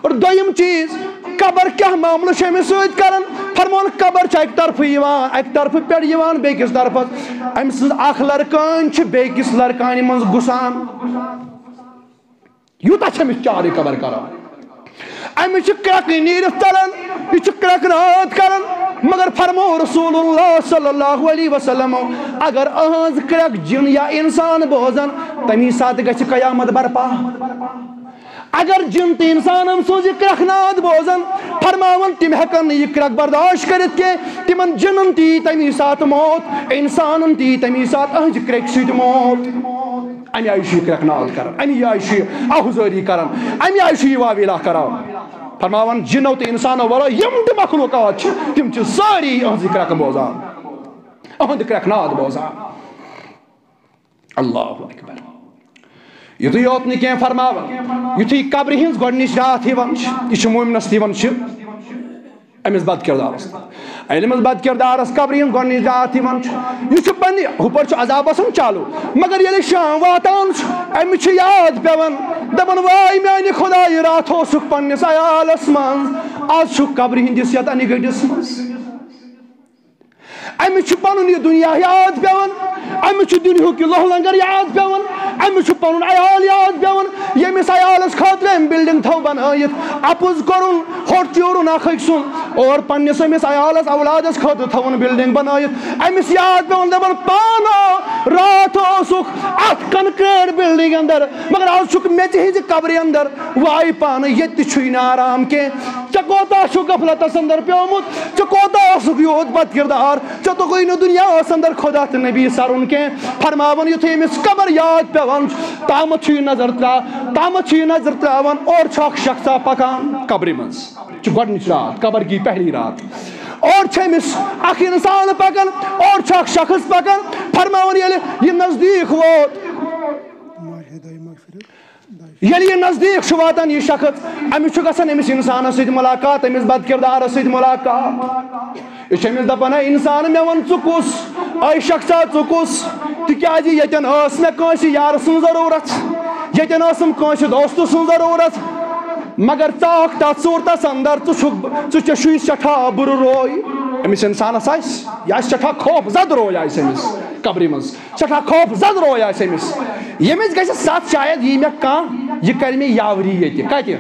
اور دوٚیِم چیٖز، قبر کیٛاہ معاملہٕ چھِ أمِس سۭتۍ کران؟ فرمون، قبر چھِ اَکہِ طرفہٕ یِوان، اَکہِ طرفہٕ پٮ۪ٹھ یِوان بیٚکِس طرفس، أمۍ سٕنٛز اکھ لرکٲنۍ چھِ بیٚکِس لرکانہِ منٛز گُسان۔ یوٗتاہ چھِ أمِس چارٕ قبر کران۔ أمِس چھِ کرٛٮ۪کہٕ نیٖرِتھ ژلان، یہِ چھُ کرٛٮ۪کہٕ ناد کران۔ مگر فرموو رسول اللہ صلی اللہ علیہ وسلم، اگر أہنٛز کرٛٮ۪کھ جِن یا اِنسان بوزن، تَمی ساتہٕ گژھِ قیامت برپا۔ اگر جِن تہٕ اِنسان أمۍ سٕنٛز یہِ کرٛٮ۪کہٕ ناد بوزن، فرماوان، تِم ہٮ۪کن نہٕ یہِ کرٛٮ۪کہٕ برداشت کٔرِتھ کینٛہہ، تِمن جِنن تہِ یی تَمی ساتہٕ موت، اِنسانن تہِ یی تَمی ساتہٕ أہنٛزِ کرٛٮ۪کہِ سۭتۍ موت۔ اَمہِ آیہِ چھُ یہِ کرٛٮ۪کہٕ ناد کران، اَمہِ آیہِ چھُ یہِ آہوزٲری کران، اَمہِ آیہِ چھُ یہِ واویلا کران۔ فرماوان، جِنو تہٕ اِنسانو ورٲے یِم تہِ مخلوقات چھِ، تِم چھِ سٲری یِہٕنٛزٕے کرٛٮ۪کہٕ بوزان، یِہُنٛد کرٛٮ۪کہٕ ناد بوزان۔ اللہ اکبر۔ یُتُے یوت نہٕ کینٛہہ، فرماوان، یُتھُے قبرِ ہٕنٛز گۄڈٕنِچ راتھ یِوان چھِ، یہِ چھِ مومنَس تہِ یِوان چھِ، أمِس بد کردارس۔ ییٚلہِ أمِس بد کردارس قبرِ ہٕنٛز گۄڈٕنِچ راتھ یِوان چھِ، یہِ چھُ پننہِ، ہُپٲرۍ چھُ عذاب آسان چالو، مگر ییٚلہِ شام واتان چھُ، أمِس چھُ یاد پٮ۪وان، دپان، واے میانہِ خدایہِ، راتھ اوسُکھ پننِس عیالس منٛز، از چھُکھ قبرِ ہٕنٛدِس یتھ انہِ گٔٹِس منٛز۔ أمِس چھُ پنُن یہِ دُنیا یاد پٮ۪وان، أمِس چھُ دُنیاہُک یہِ لوہ لنگر یاد پٮ۪وان، أمِس چھُ پنُن عیال یاد پٮ۪وان، ییٚمِس عیالس خٲطرٕ أمۍ بلڈنگ تھٲو بنٲیِتھ۔ اپُز کوٚرُن، ہوٚٹ چیوٗرُن اکھ أکۍ سُنٛد، اور پننِس أمِس عیالس اولادس خٲطرٕ تھٲوٕن بلڈنگ بنٲیِتھ۔ أمِس یاد پٮ۪وان، دپان، پانہٕ راتھ اوسُکھ اتھ کنکریٹ بلڈنگ اندر، مگر از چھُکھ میٚژِ ہٕنٛزِ قبرِ اندر۔ واے پانہٕ، ییٚتہِ تہِ چھُے نہٕ آرام کینٛہہ۔ ژےٚ کوتاہ چھُکھ غفلتس اندر پیومُت؟ ژےٚ کوتاہ اوسُکھ یوٗت بد کردار؟ ژےٚ توٚگُے نہٕ دُنیاہس اندر خدا تہٕ نبی سرُن کینٛہہ۔ فرماوان، یُتھُے أمِس قبر یاد پٮ۪وان چھُ، تامتھ چھُ یہِ نظر ترا-، تامتھ چھُ یہِ نظر تراوان، اورٕ چھُ اکھ شخصا پکان قبرِ منٛز۔ چھُ گۄڈٕنِچ رات، قبر کی پہلی رات۔ اورٕ چھُ أمِس اکھ انسان پکان، اورٕ چھُ اکھ شخص پکان۔ فرماوان، ییٚلہِ یہِ نزدیٖک ووت، ییٚلہِ یہِ نزدیٖک چھُ واتان، یہِ شخص، أمِس چھُ گژھان أمِس اِنسانَس سۭتۍ مُلاقات، أمِس بد کِردارَس سۭتۍ مُلاقات۔ یہِ چھُ أمِس دَپان، "اے اِنسان، مےٚ وَن، ژٕ کُس؟ اے شخصا، ژٕ کُس؟" تِکیٛازِ ییٚتٮ۪ن ٲس مےٚ کٲنٛسہِ یارٕ سٕنٛز ضروٗرت، ییٚتٮ۪ن ٲسٕم کٲنٛسہِ دوستہٕ سٕنٛز ضروٗرت، مگر ژٕ آکھ تَتھ صوٗرتَس اندر، ژٕ چھُکھ، ژٕ، ژےٚ چھُے سٮ۪ٹھاہ بُرٕ روے۔ أمِس اِنسانَس آسہِ، یہِ آسہِ سٮ۪ٹھاہ خوف زد روے آسہِ أمِس قبرِ منٛز۔ سٮ۪ٹھاہ خوف زد روے آسہِ أمِس۔ ییٚمِس گژھِ ستھ شاید یی مےٚ کانٛہہ، یہِ کرِ مےٚ یاوری ییٚتہِ۔ کتہِ؟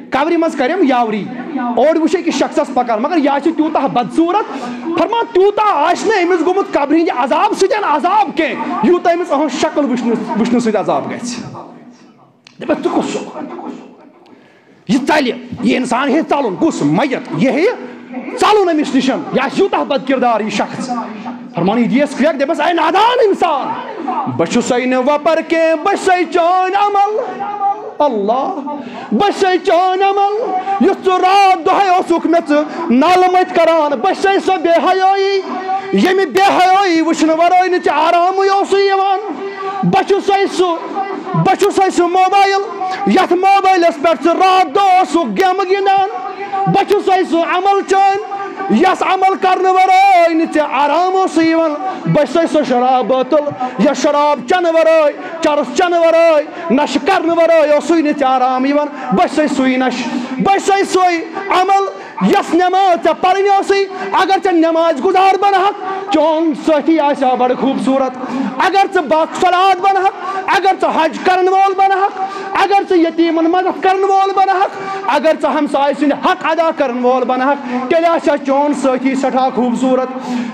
قبرِ منٛز کرٮ۪م یاوری۔ اورٕ وٕچھِ أکِس شخصس پکان، مگر یہِ آسہِ تیوٗتاہ بدصوٗرت، فرمان، تیوٗتاہ آسہِ نہٕ أمِس گوٚمُت قبرِ ہٕنٛدِ عذاب سۭتۍ عذاب کینٛہہ، یوٗتاہ أمِس أہٕنٛز شکل وٕچھنہٕ، وٕچھنہٕ سۭتۍ عذاب گژھِ۔ دپٮ۪س، "ژٕ کُس چھُکھ؟" یہِ ژلہِ، یہِ انسان ہیٚیہِ ژلُن، کُس میت، یہِ ہیٚیہِ ژلُن أمِس نِش، یہِ آسہِ یوٗتاہ بد کردار یہِ شخص۔ فرمان، یہِ دِیَس کرٛٮ۪کھ، دپٮ۪س، "اے نادان انسان، بہٕ چھُسے نہٕ وۄپر کینٛہہ، بہٕ چھُسے چٲنۍ عمل۔ اللہ، بہٕ چھُسے چٲنۍ عمل، یُس ژٕ راتھ دۄہے اوسُکھ مےٚ ژٕ نالہٕ مٔتۍ کران، بہٕ چھُسے سۄ بے حیٲیی، ییٚمہِ بے حیٲیی وٕچھنہٕ ورٲے نہٕ ژےٚ آرامٕے اوسُے یِوان۔ بہٕ چھُسے سُہ، بہٕ چھُسے سُہ موبایل، یتھ موبایلس پٮ۪ٹھ ژٕ راتھ دۄہ اوسُکھ گیمہٕ گِنٛدان۔ بہٕ چھُسے سُہ عمل چٲنۍ، یس عمل کرنہٕ ورٲے نہٕ ژےٚ آرام اوسُے یِوان۔ بہٕ چھُسے سۄ شراب بٲتل، یۄس شراب چنہٕ ورٲے، چرس چنہٕ ورٲے، نشہٕ کرنہٕ ورٲے اوسُے نہٕ ژےٚ آرام یِوان۔ بہٕ چھُسے سُے نشہٕ، بہٕ چھُسے سُے عمل، یۄس نماز ژےٚ پرٕنۍ ٲسٕے، اگر ژےٚ نماز گُزار بنہکھ، چون سٲتھی آسہِ ہا بڑٕ خوٗبصوٗرت۔ اگر ژٕ باصلات بنہکھ، اگر ژٕ حج کرن وول بنہکھ، اگر ژٕ یتیٖمن مدد کرن وول بنہکھ، اگر ژٕ ہمسایہِ سُنٛد حق ادا کرن وول بنہکھ، تیٚلہِ آسہِ ہا چون سٲتھی سٮ۪ٹھاہ خوٗبصوٗرت۔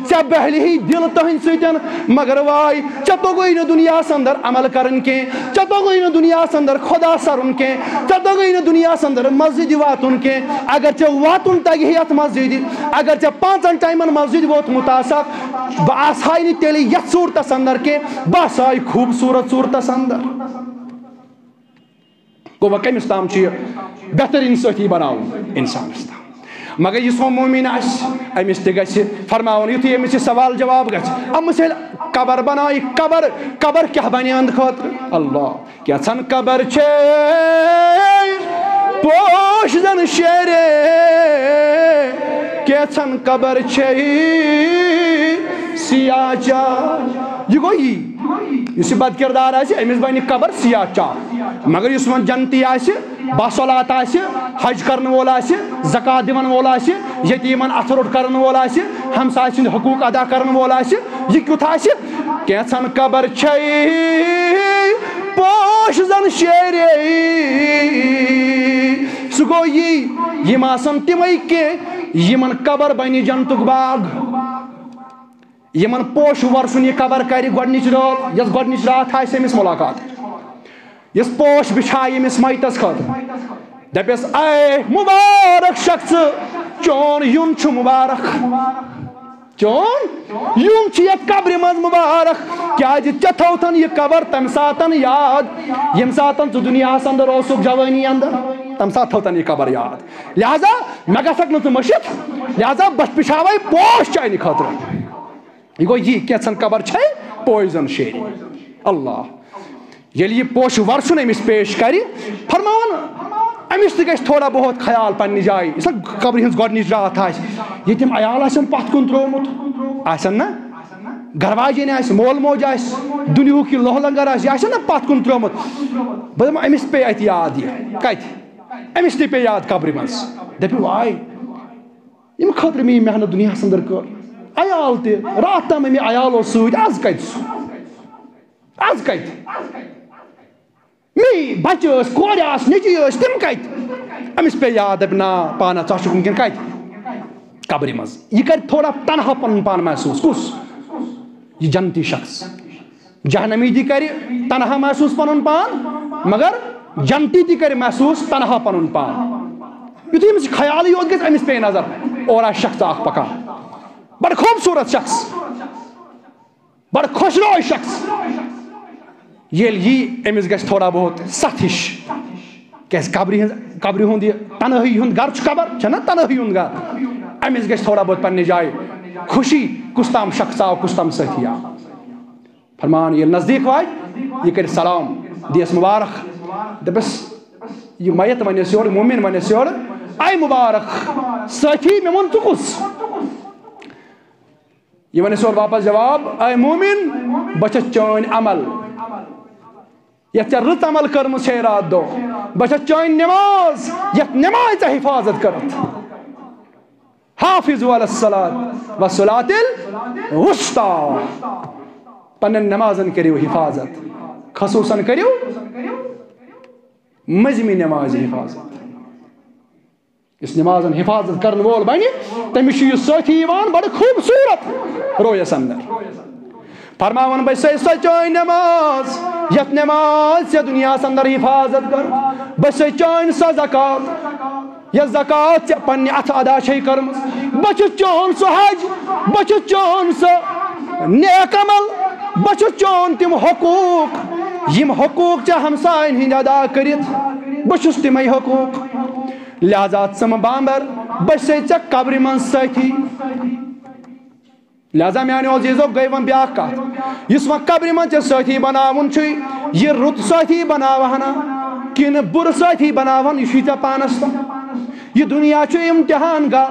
ژےٚ بہلہِ ہی دِل تُہنٛدِ سۭتۍ، مگر واے، ژےٚ توٚگُے نہٕ دُنیاہس اندر عمل کرُن کینٛہہ، ژےٚ توٚگُے نہٕ دُنیاہس اندر خدا سرُن کینٛہہ، ژےٚ توٚگُے نہٕ دُنیاہس اندر مسجدِ واتُن کینٛہہ۔ اگر ژےٚ واتُن تگہِ ہے یتھ مسجدِ، اگر ژےٚ پانٛژن ٹایمن مسجدِ ووتمُت آسہکھ، بہٕ آسہٕ ہاے نہٕ تیٚلہِ یتھ صوٗرتس اندر کینٛہہ، بہٕ آسہٕ ہاے خوٗبصوٗرت صوٗرتس اندر۔ گوٚو، وۄنۍ کٔمِس تام چھُ یہِ بہتریٖن سٲتھی بناوُن اِنسانَس تام۔ مگر یُس وۄنۍ مومِن آسہِ، أمِس تہِ گژھِ فرماوُن، یُتھُے أمِس یہِ سوال جواب گژھِ، أمِس ییٚلہِ قبر بنایہِ، قبر، قبر کیٛاہ بنہِ أہنٛدِ خٲطرٕ؟ اللہ۔ کینٛژھن قبر چھے پوش زن شیرے، کینٛژھن قبر چھے سیاہ چاہ۔ یہِ گوٚو یی۔ یُس یہِ بد کردار آسہِ، أمِس بنہِ قبر سیاہ چاہ۔ مگر یُس وۄنۍ جنتی آسہِ، باصلات آسہِ، حج کرن وول آسہِ، زکوٰۃ دِوان وول آسہِ، یتیمن اتھٕ روٚٹ کرن وول آسہِ، ہمسایہِ سٕنٛدۍ حقوق ادا کرن وول آسہِ، یہِ کیُتھ آسہِ؟ کینٛژھن قبر چھے پوش زن شیرے۔ سُہ گوٚو یی، یِم آسن تِمے کینٛہہ، یِمن قبر بنہِ جنتُک باغ۔ یِمن پوشہٕ ورشُن یہِ قبر کرِ گۄڈنِچ رٲژ، یۄس گۄڈنِچ راتھ آسہِ أمِس مُلاقات، یۄس پوش بِچھایہِ أمِس میتس خٲطرٕ، دپٮ۪س، اے مُبارک شخص، چون یُن چھُ مُبارک۔ چون، یِم چھِ یَتھ قبرِ منٛز مُبارک، کیٛازِ ژےٚ تھوتھن یہِ قبر تَمہِ ساتن یاد، ییٚمہِ ساتن ژٕ دُنیاہَس اندر اوسُکھ جوٲنی اندر، تَمہِ ساتہٕ تھوتھن یہِ قبر یاد۔ لہذا مےٚ گژھکھ نہٕ ژٕ مٔشِتھ، لہذا بہٕ پِشاوے پوش چانہِ خٲطرٕ۔ یہِ گوٚو یہِ، کینٛژھن قبر چھے پویزن شیرِ۔ اللہ۔ ییٚلہِ یہِ پوشہٕ وَر چھُن أمِس پیش کَرِ، فرماوان، أمِس تہِ گژھِ تھوڑا بہت خیال پننہِ جایہِ۔ یُس زَن قبرِ ہٕنٛز گۄڈٕنِچ راتھ آسہِ، ییٚتہِ یِم عیال آسن پَتھ کُن ترٛوومُت، آسن نہ؟ گرٕ واجیٚنۍ آسہِ، مول موج آسہِ، دُنیہُک یہِ لوہ لنگر آسہِ، یہِ آسن نہ پَتھ کُن ترٛوومُت۔ بہٕ دَپہٕ، أمِس پیٚیہِ اَتہِ یاد یہِ۔ کَتہِ؟ أمِس تہِ پیٚیہِ یاد قبرِ منٛز۔ دَپہِ، واے، ییٚمہِ خٲطرٕ مےٚ یہِ محنت دُنیاہَس اندر کٔر، عیال تہِ، راتھ تام مےٚ عیال اوس سۭتۍ، آز کَتہِ سُہ؟ آز کَتہِ؟ مے بچہٕ ٲسۍ، کورِ آسہٕ، نیٚچی ٲسۍ، تِم کَتہِ؟ أمِس پیٚیہِ یاد، دَپہِ، نا، پانہ ژٕ چھُکھ وٕنکیٚن کَتہِ؟ قبرِ منٛز۔ یہِ کَرِ تھوڑا تنہا پَنُن پان محسوٗس۔ کُس؟ یہِ جنتی شخص۔ جہنمی تہِ کَرِ تنہا محسوٗس پَنُن پان، مگر جنتی تہِ کَرِ محسوٗس تنہا پَنُن پان۔ یُتھُے أمِس خیالٕے یوت گژھِ، أمِس پیٚیہِ نظر، اورٕ آسہِ شخص اَکھ پَکان، بَڑٕ خوٗبصوٗرت شخص۔ بڑٕ خۄش روش شخص۔ ییٚلہِ یی، أمِس گژھِ تھوڑا بہت ستھ ہِش۔ کیازِ قبرِ ہٕنٛز، قبرِ ہُنٛد یہِ تنہٲیی ہُنٛد گرٕ چھُ قبر، چھےٚ نہ تنہٲیی ہُنٛد گرٕ؟ أمِس گژھِ تھوڑا بہت پننہِ جایہِ خوشی، کُس تام شخص آو، کُس تام سٲتھی آو۔ فرمان، ییٚلہِ نزدیٖک واتہِ، یہِ کرِ سلام، دِیَس مُبارک، دَپٮ۪س، یہِ میت ونٮ۪س یورٕ، مومن ونٮ۪س یورٕ، اے مُبارک سٲتھی، مےٚ ووٚن، ژٕ کُس؟ یہِ وَنہِ سون واپس جواب، اے مومن، بہٕ چھَس چٲنۍ عمل، یَتھ ژےٚ رٕژ عمل کٔرمٕژ چھے راتھ دۄہ۔ بہٕ چھَس چٲنۍ نماز، یَتھ نمازِ ژےٚ حفاظت کٔرٕتھ۔ حافظوا علی الصلاۃ والصلاۃ الوسطیٰ۔ پننٮ۪ن نمازن کٔرِو حفاظت، خصوصاً کٔرِو مٔنٛزمہِ نمازِ حفاظت۔ یُس نمازن حفاظت کرن وول بنہِ، تٔمِس چھُ یہِ سٲتھی یِوان بڑٕ خوٗبصوٗرت رویس اندر۔ فرماوان، بہٕ چھسے سۄ چٲنۍ نماز، یتھ نماز ژےٚ دُنیاہس اندر حفاظت کٔر۔ بہٕ چھسے چٲنۍ سۄ زکات، یۄس زکات ژےٚ پننہِ اتھٕ ادا چھے کٔرمٕژ۔ بہٕ چھُس چون سُہ حج، بہٕ چھُس چون سُہ نیک عمل، بہٕ چھُس چون تِم حقوق، یِم حقوق ژےٚ ہمساین ہٕنٛدۍ ادا کٔرِتھ۔ بہٕ چھُس تِمے حقوق۔ لہذا ژٕ مہٕ بامبر، بہٕ چھسے ژےٚ قبرِ منٛز سٲتھی۔ لہذا میانیو عزیزو، گٔے وۄنۍ بیاکھ کتھ، یُس وۄنۍ قبرِ منٛز ژےٚ سٲتھی بناوُن چھُے، یہِ رُت سٲتھی بناوہنا کِنہٕ بُرٕ سٲتھی بناوہن، یہِ چھُے ژےٚ پانس تام۔ یہِ دُنیا چھُ امتحان گاہ،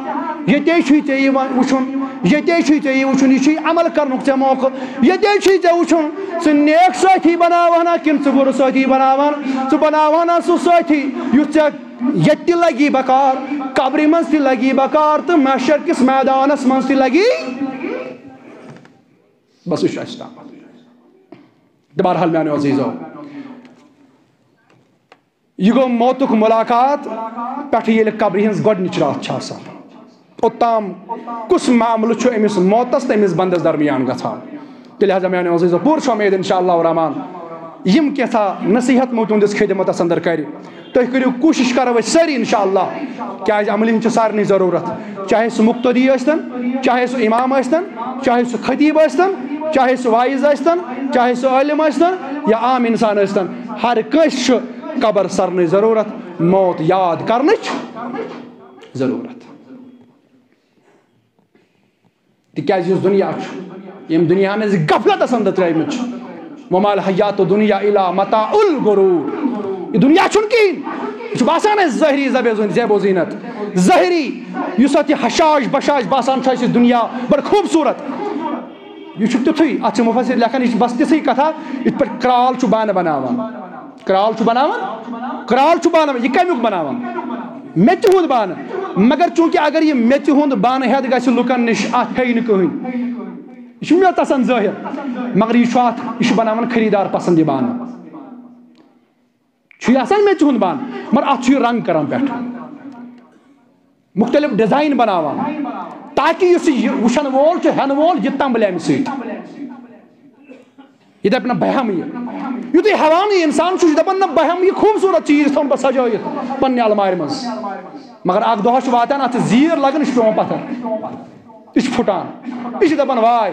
ییٚتے چھُے ژےٚ یہِ وۄنۍ وٕچھُن، ییٚتے چھُے ژےٚ یہِ وٕچھُن، یہِ چھُے عمل کرنُک ژےٚ موقعہٕ، ییٚتے چھُے ژےٚ وٕچھُن، ژٕ نیک سٲتھی بناوہنا کِنہٕ ژٕ بُرٕ سٲتھی بناوہن، ژٕ بناوہنا سُہ سٲتھی یُس ژےٚ ییٚتہِ تہِ لگی بکار، قبرِ منٛز تہِ لگی بکار تہٕ محشر کِس میدانس منٛز تہِ لگی۔ بس، یہِ چھُ اَسہِ تام۔ تہٕ بہرحال، میانیو عزیزو، یہِ گوٚو موتُک مُلاقات پٮ۪ٹھٕ ییٚلہِ قبرِ ہٕنٛز گۄڈٕنِچ راتھ چھِ آسان۔ اوٚتام کُس معاملہٕ چھُ أمِس موتس تہٕ أمِس بندس درمیان گژھان؟ تیٚلہِ حظ، میانیو عزیزو، پوٗرٕ چھُ اُمید، انشاء اللہ الرحمن، یِم کینٛژھا نصیحت مہٕ تُہنٛدِس خدمتس اندر کرِ۔ تُہۍ کٔرِو کوٗشِش، کرو أسۍ سٲری انشاء اللہ، کیازِ عملہِ ہٕنٛز چھِ سارنٕے ضروٗرت، چاہے سُہ مقتدی ٲسۍتن، چاہے سُہ امام ٲسۍتن، چاہے سُہ خطیب ٲسۍتن، چاہے سُہ واعظ ٲسۍتن، چاہے سُہ عٲلِم ٲسۍتن یا عام انسان ٲسۍتن، ہر کٲنٛسہِ چھُ قبر سرنٕچ ضروٗرت، موت یاد کرنٕچ ضروٗرت۔ تِکیازِ یُس دُنیا چھُ، ییٚمہِ دُنیا ہن أسۍ غفلتس اندر ترٲومٕتۍ چھِ، وما الحیات الدنیا الا متاع الغرور۔ یہِ دُنیا چھُنہٕ کِہیٖنۍ، یہِ چھُ باسان اَسہِ ظٲہری زبے زون-، زیب و زینت، ظٲہری یُس اَتھ یہِ حشاش بشاش باسان چھُ اَسہِ یہِ دُنیا بڑٕ خوٗبصوٗرت، یہِ چھُ تیُتھُے، اَتھ چھِ مُفسر لیکھان، یہِ چھِ بس تِژھٕے کتھا، یِتھ پٲٹھۍ کرٛال چھُ بانہٕ بناوان۔ کرٛال چھُ بناوان، کرٛال چھُ بانہٕ، یہِ کمیُک بناوان؟ میٚژِ ہُنٛد بانہٕ۔ مگر چوٗنٛکہِ اگر یہِ میٚژِ ہُنٛد بانہٕ ہٮ۪تھ گژھِ لُکن نِش، اَتھ ہیٚیہِ نہٕ کٕہٕنۍ۔ یہِ چھُ میٚژ آسان ظٲہِر، مگر یہِ چھُ اَتھ، یہِ چھُ بناوان خریٖدار پسنٛد یہِ بانہٕ۔ چھُ یہِ آسان میٚژِ ہُنٛد بانہٕ، مگر اَتھ چھُ یہِ رنٛگ کران پٮ۪ٹھٕ۔ مُختٔلِف ڈیزائن بناوان، تاکہِ یُس یہِ وٕچھن وول چھُ، ہٮ۪نہٕ وول، یہِ تنبلہِ اَمہِ سۭتۍ۔ یہِ دَپہِ نہ، بہٕ ہٮ۪مہٕ یہِ۔ یُتھُے ہٮ۪وان یہِ اِنسان چھُ، یہِ دَپان، نہ، بہٕ ہٮ۪مہٕ یہِ خوٗبصوٗرت چیٖز، یہِ تھاوَن بہٕ سجٲیِتھ پننہِ المارِ منٛز۔ مگر اکھ دۄہ چھُ واتان، اَتھ چھِ زیٖر لگان، یہِ چھُ پٮ۪وان پتھر۔ یہِ چھُ پھُٹان۔ یہِ چھُ دَپان، واے،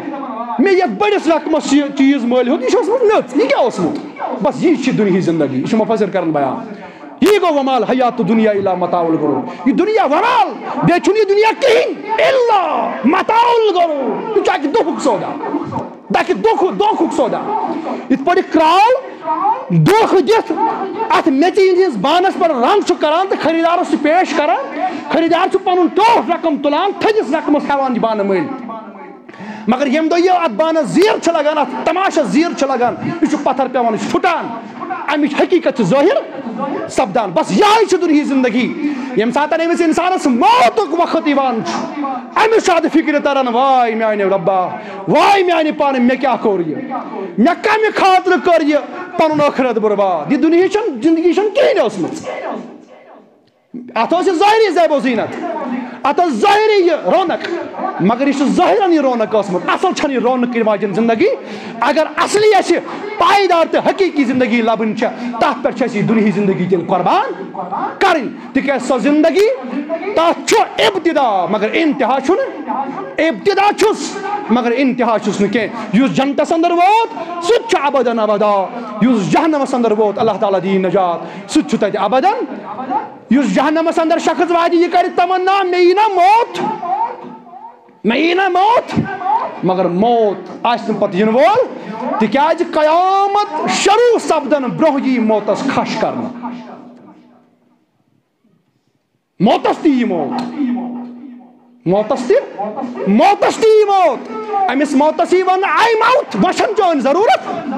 مےٚ یَتھ بٔڑِس رقمَس یہِ چیٖز مٔلۍ ہیوٚت، یہِ چھُ اوسمُت میٚژ، یہِ کیٛاہ اوسمُت؟ بَس یی چھِ دُنہِچ زِندگی، یہِ چھُ مُفَسِر کَران بیان۔ یی گوٚو وَمَا الْحَيَاةُ الدُّنْيَا إِلَّا مَتَاعُ الْغُرُورِ۔ یہِ دُنیا وَمَا، بیٚیہِ چھُنہٕ یہِ دُنیا کِہیٖنۍ، إِلَّا مَتَاعُ الْغُرُورِ۔ یہِ چھُ اَکہِ دۄہُک سودا، دَکہِ دۄکھُ-، دھوکُک سودا۔ یِتھ پٲٹھۍ کرٛال دھوکہٕ دِتھ اَتھ میٚژِ ہِنٛدِس بانَس پٮ۪ٹھ رنٛگ چھُ کران تہٕ خریٖدارَس چھُ پیش کران، خریٖدار چھُ پَنُن ٹوٹھ رقم تُلان، تھٔدِس رقمَس ہٮ۪وان یہِ بانہٕ مٔلۍ۔ مگر ییٚمہِ دۄہ یہِ اَتھ بانَس زیٖر چھِ لگان، اَتھ تماشَس زیٖر چھِ لگان، یہِ چھُ پَتھر پٮ۪وان، یہِ چھُ پھُٹان۔ اَمِچ حقیٖقت چھِ ظٲہِر سَپدان۔ بَس یِہوٚے چھِ دُنہِچ زِندگی۔ ییٚمہِ ساتَن أمِس اِنسانَس موتُک وقت یِوان چھُ، أمِس چھُ اَتھ فِکرِ تَران، واے میٛانہِ رۄبا، واے میٛانہِ پانہٕ، مےٚ کیٛاہ کوٚر یہِ؟ مےٚ کَمہِ خٲطرٕ کٔر یہِ پَنُن ٲخرت برباد؟ یہِ دُنہِچ چھَنہٕ زِندگی چھَنہٕ کِہیٖنۍ ٲسمٕژ۔ اَتھ اوس یہِ ظٲہری زیب و زیٖنت، اَتھ ٲس ظٲہری یہِ رونق، مگر یہِ چھُ ظٲہرَن یہِ رونق ٲسمٕژ، اَصٕل چھَنہٕ یہِ رونق یہِ واجٮ۪ن زِندگی۔ اگر اَصلی اَسہِ پایدار تہٕ حقیٖقی زِندگی لَبٕنۍ چھےٚ، تَتھ پٮ۪ٹھ چھِ اَسہِ یہِ دُنہِچ زِندگی تیٚلہِ قۄربان کَرٕنۍ، تِکیٛازِ سۄ زِندگی، تَتھ چھُ ابتدا مگر انتہا چھُنہٕ، ابتدا چھُس مگر انتہا چھُس نہٕ کینٛہہ۔ یُس جنتَس اندر ووت، سُہ تہِ چھُ ابداً ابدا۔ یُس جہنمَس اندر ووت، اللہ تعالیٰ دِیہِ نجات، سُہ تہِ چھُ تَتہِ ابداً۔ یُس جہنمَس اندر شخص واتہِ، یہِ کَرِ تمنا، مےٚ یی نا موت، مےٚ یی نا موت، مگر موت آسہِ نہٕ پتہٕ یِنہٕ وول، تِکیٛازِ قیامت شروع سپدن برونٛہہ یی موتس کھش کرنہٕ۔ موتس تہِ یی موت، موتس تہِ، موتس تہِ یی موت۔ أمِس موتس یی وننہٕ، "اے موت، وۄنۍ چھَنہٕ چٲنۍ ضروٗرت،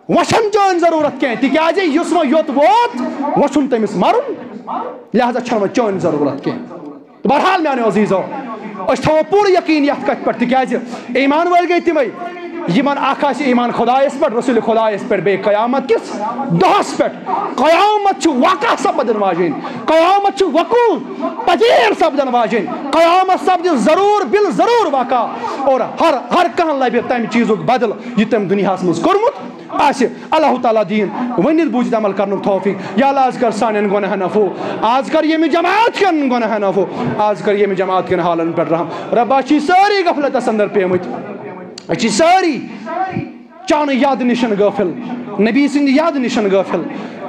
وۄنۍ چھَنہٕ چٲنۍ ضروٗرت کینٛہہ، تِکیٛازِ یُس وۄنۍ یوٚت ووت، وۄنۍ چھُنہٕ تٔمِس مرُن، لہذا چھَنہٕ وۄنۍ چٲنۍ ضروٗرت کینٛہہ۔" تہٕ بہرحال میٛانیو عزیٖزو، أسۍ تھاوو پوٗرٕ یقیٖن یَتھ کَتھِ پٮ۪ٹھ، تِکیٛازِ ایمان وٲلۍ گٔے تِمَے، یِمَن اَکھ آسہِ ایمان خۄدایَس پٮ۪ٹھ، رسول خۄدایَس پٮ۪ٹھ، بیٚیہِ قیامت کِس دۄہَس پٮ۪ٹھ۔ قیامت چھُ واقعہ سپدن واجیٚنۍ، قیامت چھُ وقوع پذیر سپدن واجیٚنۍ، قیامت سپدِ ضروٗر بِل ضروٗر واقعہ، اور ہر، ہر کانٛہہ لَبہِ تَمہِ چیٖزُک بدل، یہِ تٔمۍ دُنیاہَس منٛز کوٚرمُت آسہِ۔ اللہ تعالیٰ دِیِن ؤنِتھ بوٗزِتھ عمل کرنُک توفیق۔ یا اللہ، آز کر سانٮ۪ن گۄناہن عفو، آز کر ییٚمہِ جماعت کٮ۪ن گۄناہن عفو، آز کر ییٚمہِ جماعت کٮ۪ن حالن پٮ۪ٹھ رحم۔ رۄبا، أسۍ چھِ سٲری غفلتس اندر پیمٕتۍ، أسۍ چھِ سٲری چانہٕ یادٕ نِشن غٲفِل، نبی سٕنٛدِ یادٕ نِشن غٲفِل،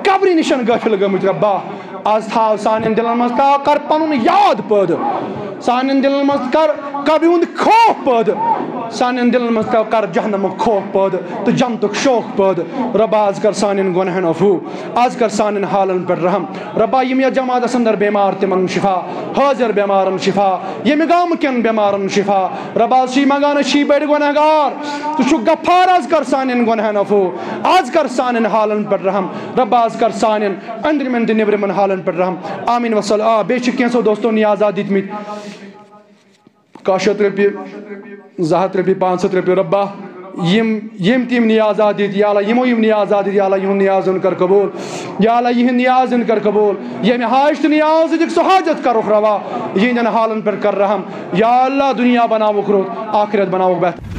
قبرِ نِشن غٲفِل گٔمٕتۍ۔ رۄبا، آز تھاو سانٮ۪ن دِلن منٛز، تھاو کر پنُن یاد پٲدٕ۔ سانٮ۪ن دِلن منٛز کر قبرِ ہُنٛد خوف پٲدٕ۔ سانٮ۪ن دِلن منٛز کر، کر جہنمُک خوف پٲدٕ تہٕ جنتُک شوق پٲدٕ۔ رۄبا، آز کر سانٮ۪ن گۄناہن عفو، آز کر سانٮ۪ن حالن پٮ۪ٹھ رحم۔ رۄبا، یِم یتھ جماعتس اندر بٮ۪مار، تِمن شفا، حٲضِر بٮ۪مارن شفا، ییٚمہِ گامہٕ کٮ۪ن بٮ۪مارن شفا۔ رۄبا، آز چھِ منگان، أسۍ چھِ بٔڑۍ گۄناہگار، ژٕ چھُکھ غفار، آز کر سانٮ۪ن گۄناہن عفو، آز کر سانٮ۪ن حالن پٮ۪ٹھ رحم۔ رۄبا، آز کر سانٮ۪ن أنٛدرِمٮ۪ن تہٕ نیٚبرِمٮ۪ن حالن پٮ۪ٹھ رحم۔ آمین وصل۔ آ، بیٚیہِ چھِ کینٛژھو دوستو نیازات دِتمٕتۍ۔ کاہ شیٚتھ رۄپیہِ، زٕ ہَتھ رۄپیہِ، پانٛژھ ہَتھ رۄپیہِ۔ رۄبا، یِم، یِم تہِ یِم نیازات دِتۍ، یا اللہ، یِمو یِم نیازات دِتۍ، یا اللہ، یِہُنٛد نیازُن کر قبوٗل۔ یا اللہ، یِہِنٛد نیازُن کر قبوٗل۔ ییٚمہِ حاجتہٕ نیاز دِتِکھ، سُہ حاجت کرُکھ روا۔ یِہِنٛدٮ۪ن حالن پٮ۪ٹھ کر رحم۔ یا اللہ، دُنیا بناوُکھ رُت، آخرت بناوُکھ بہتر۔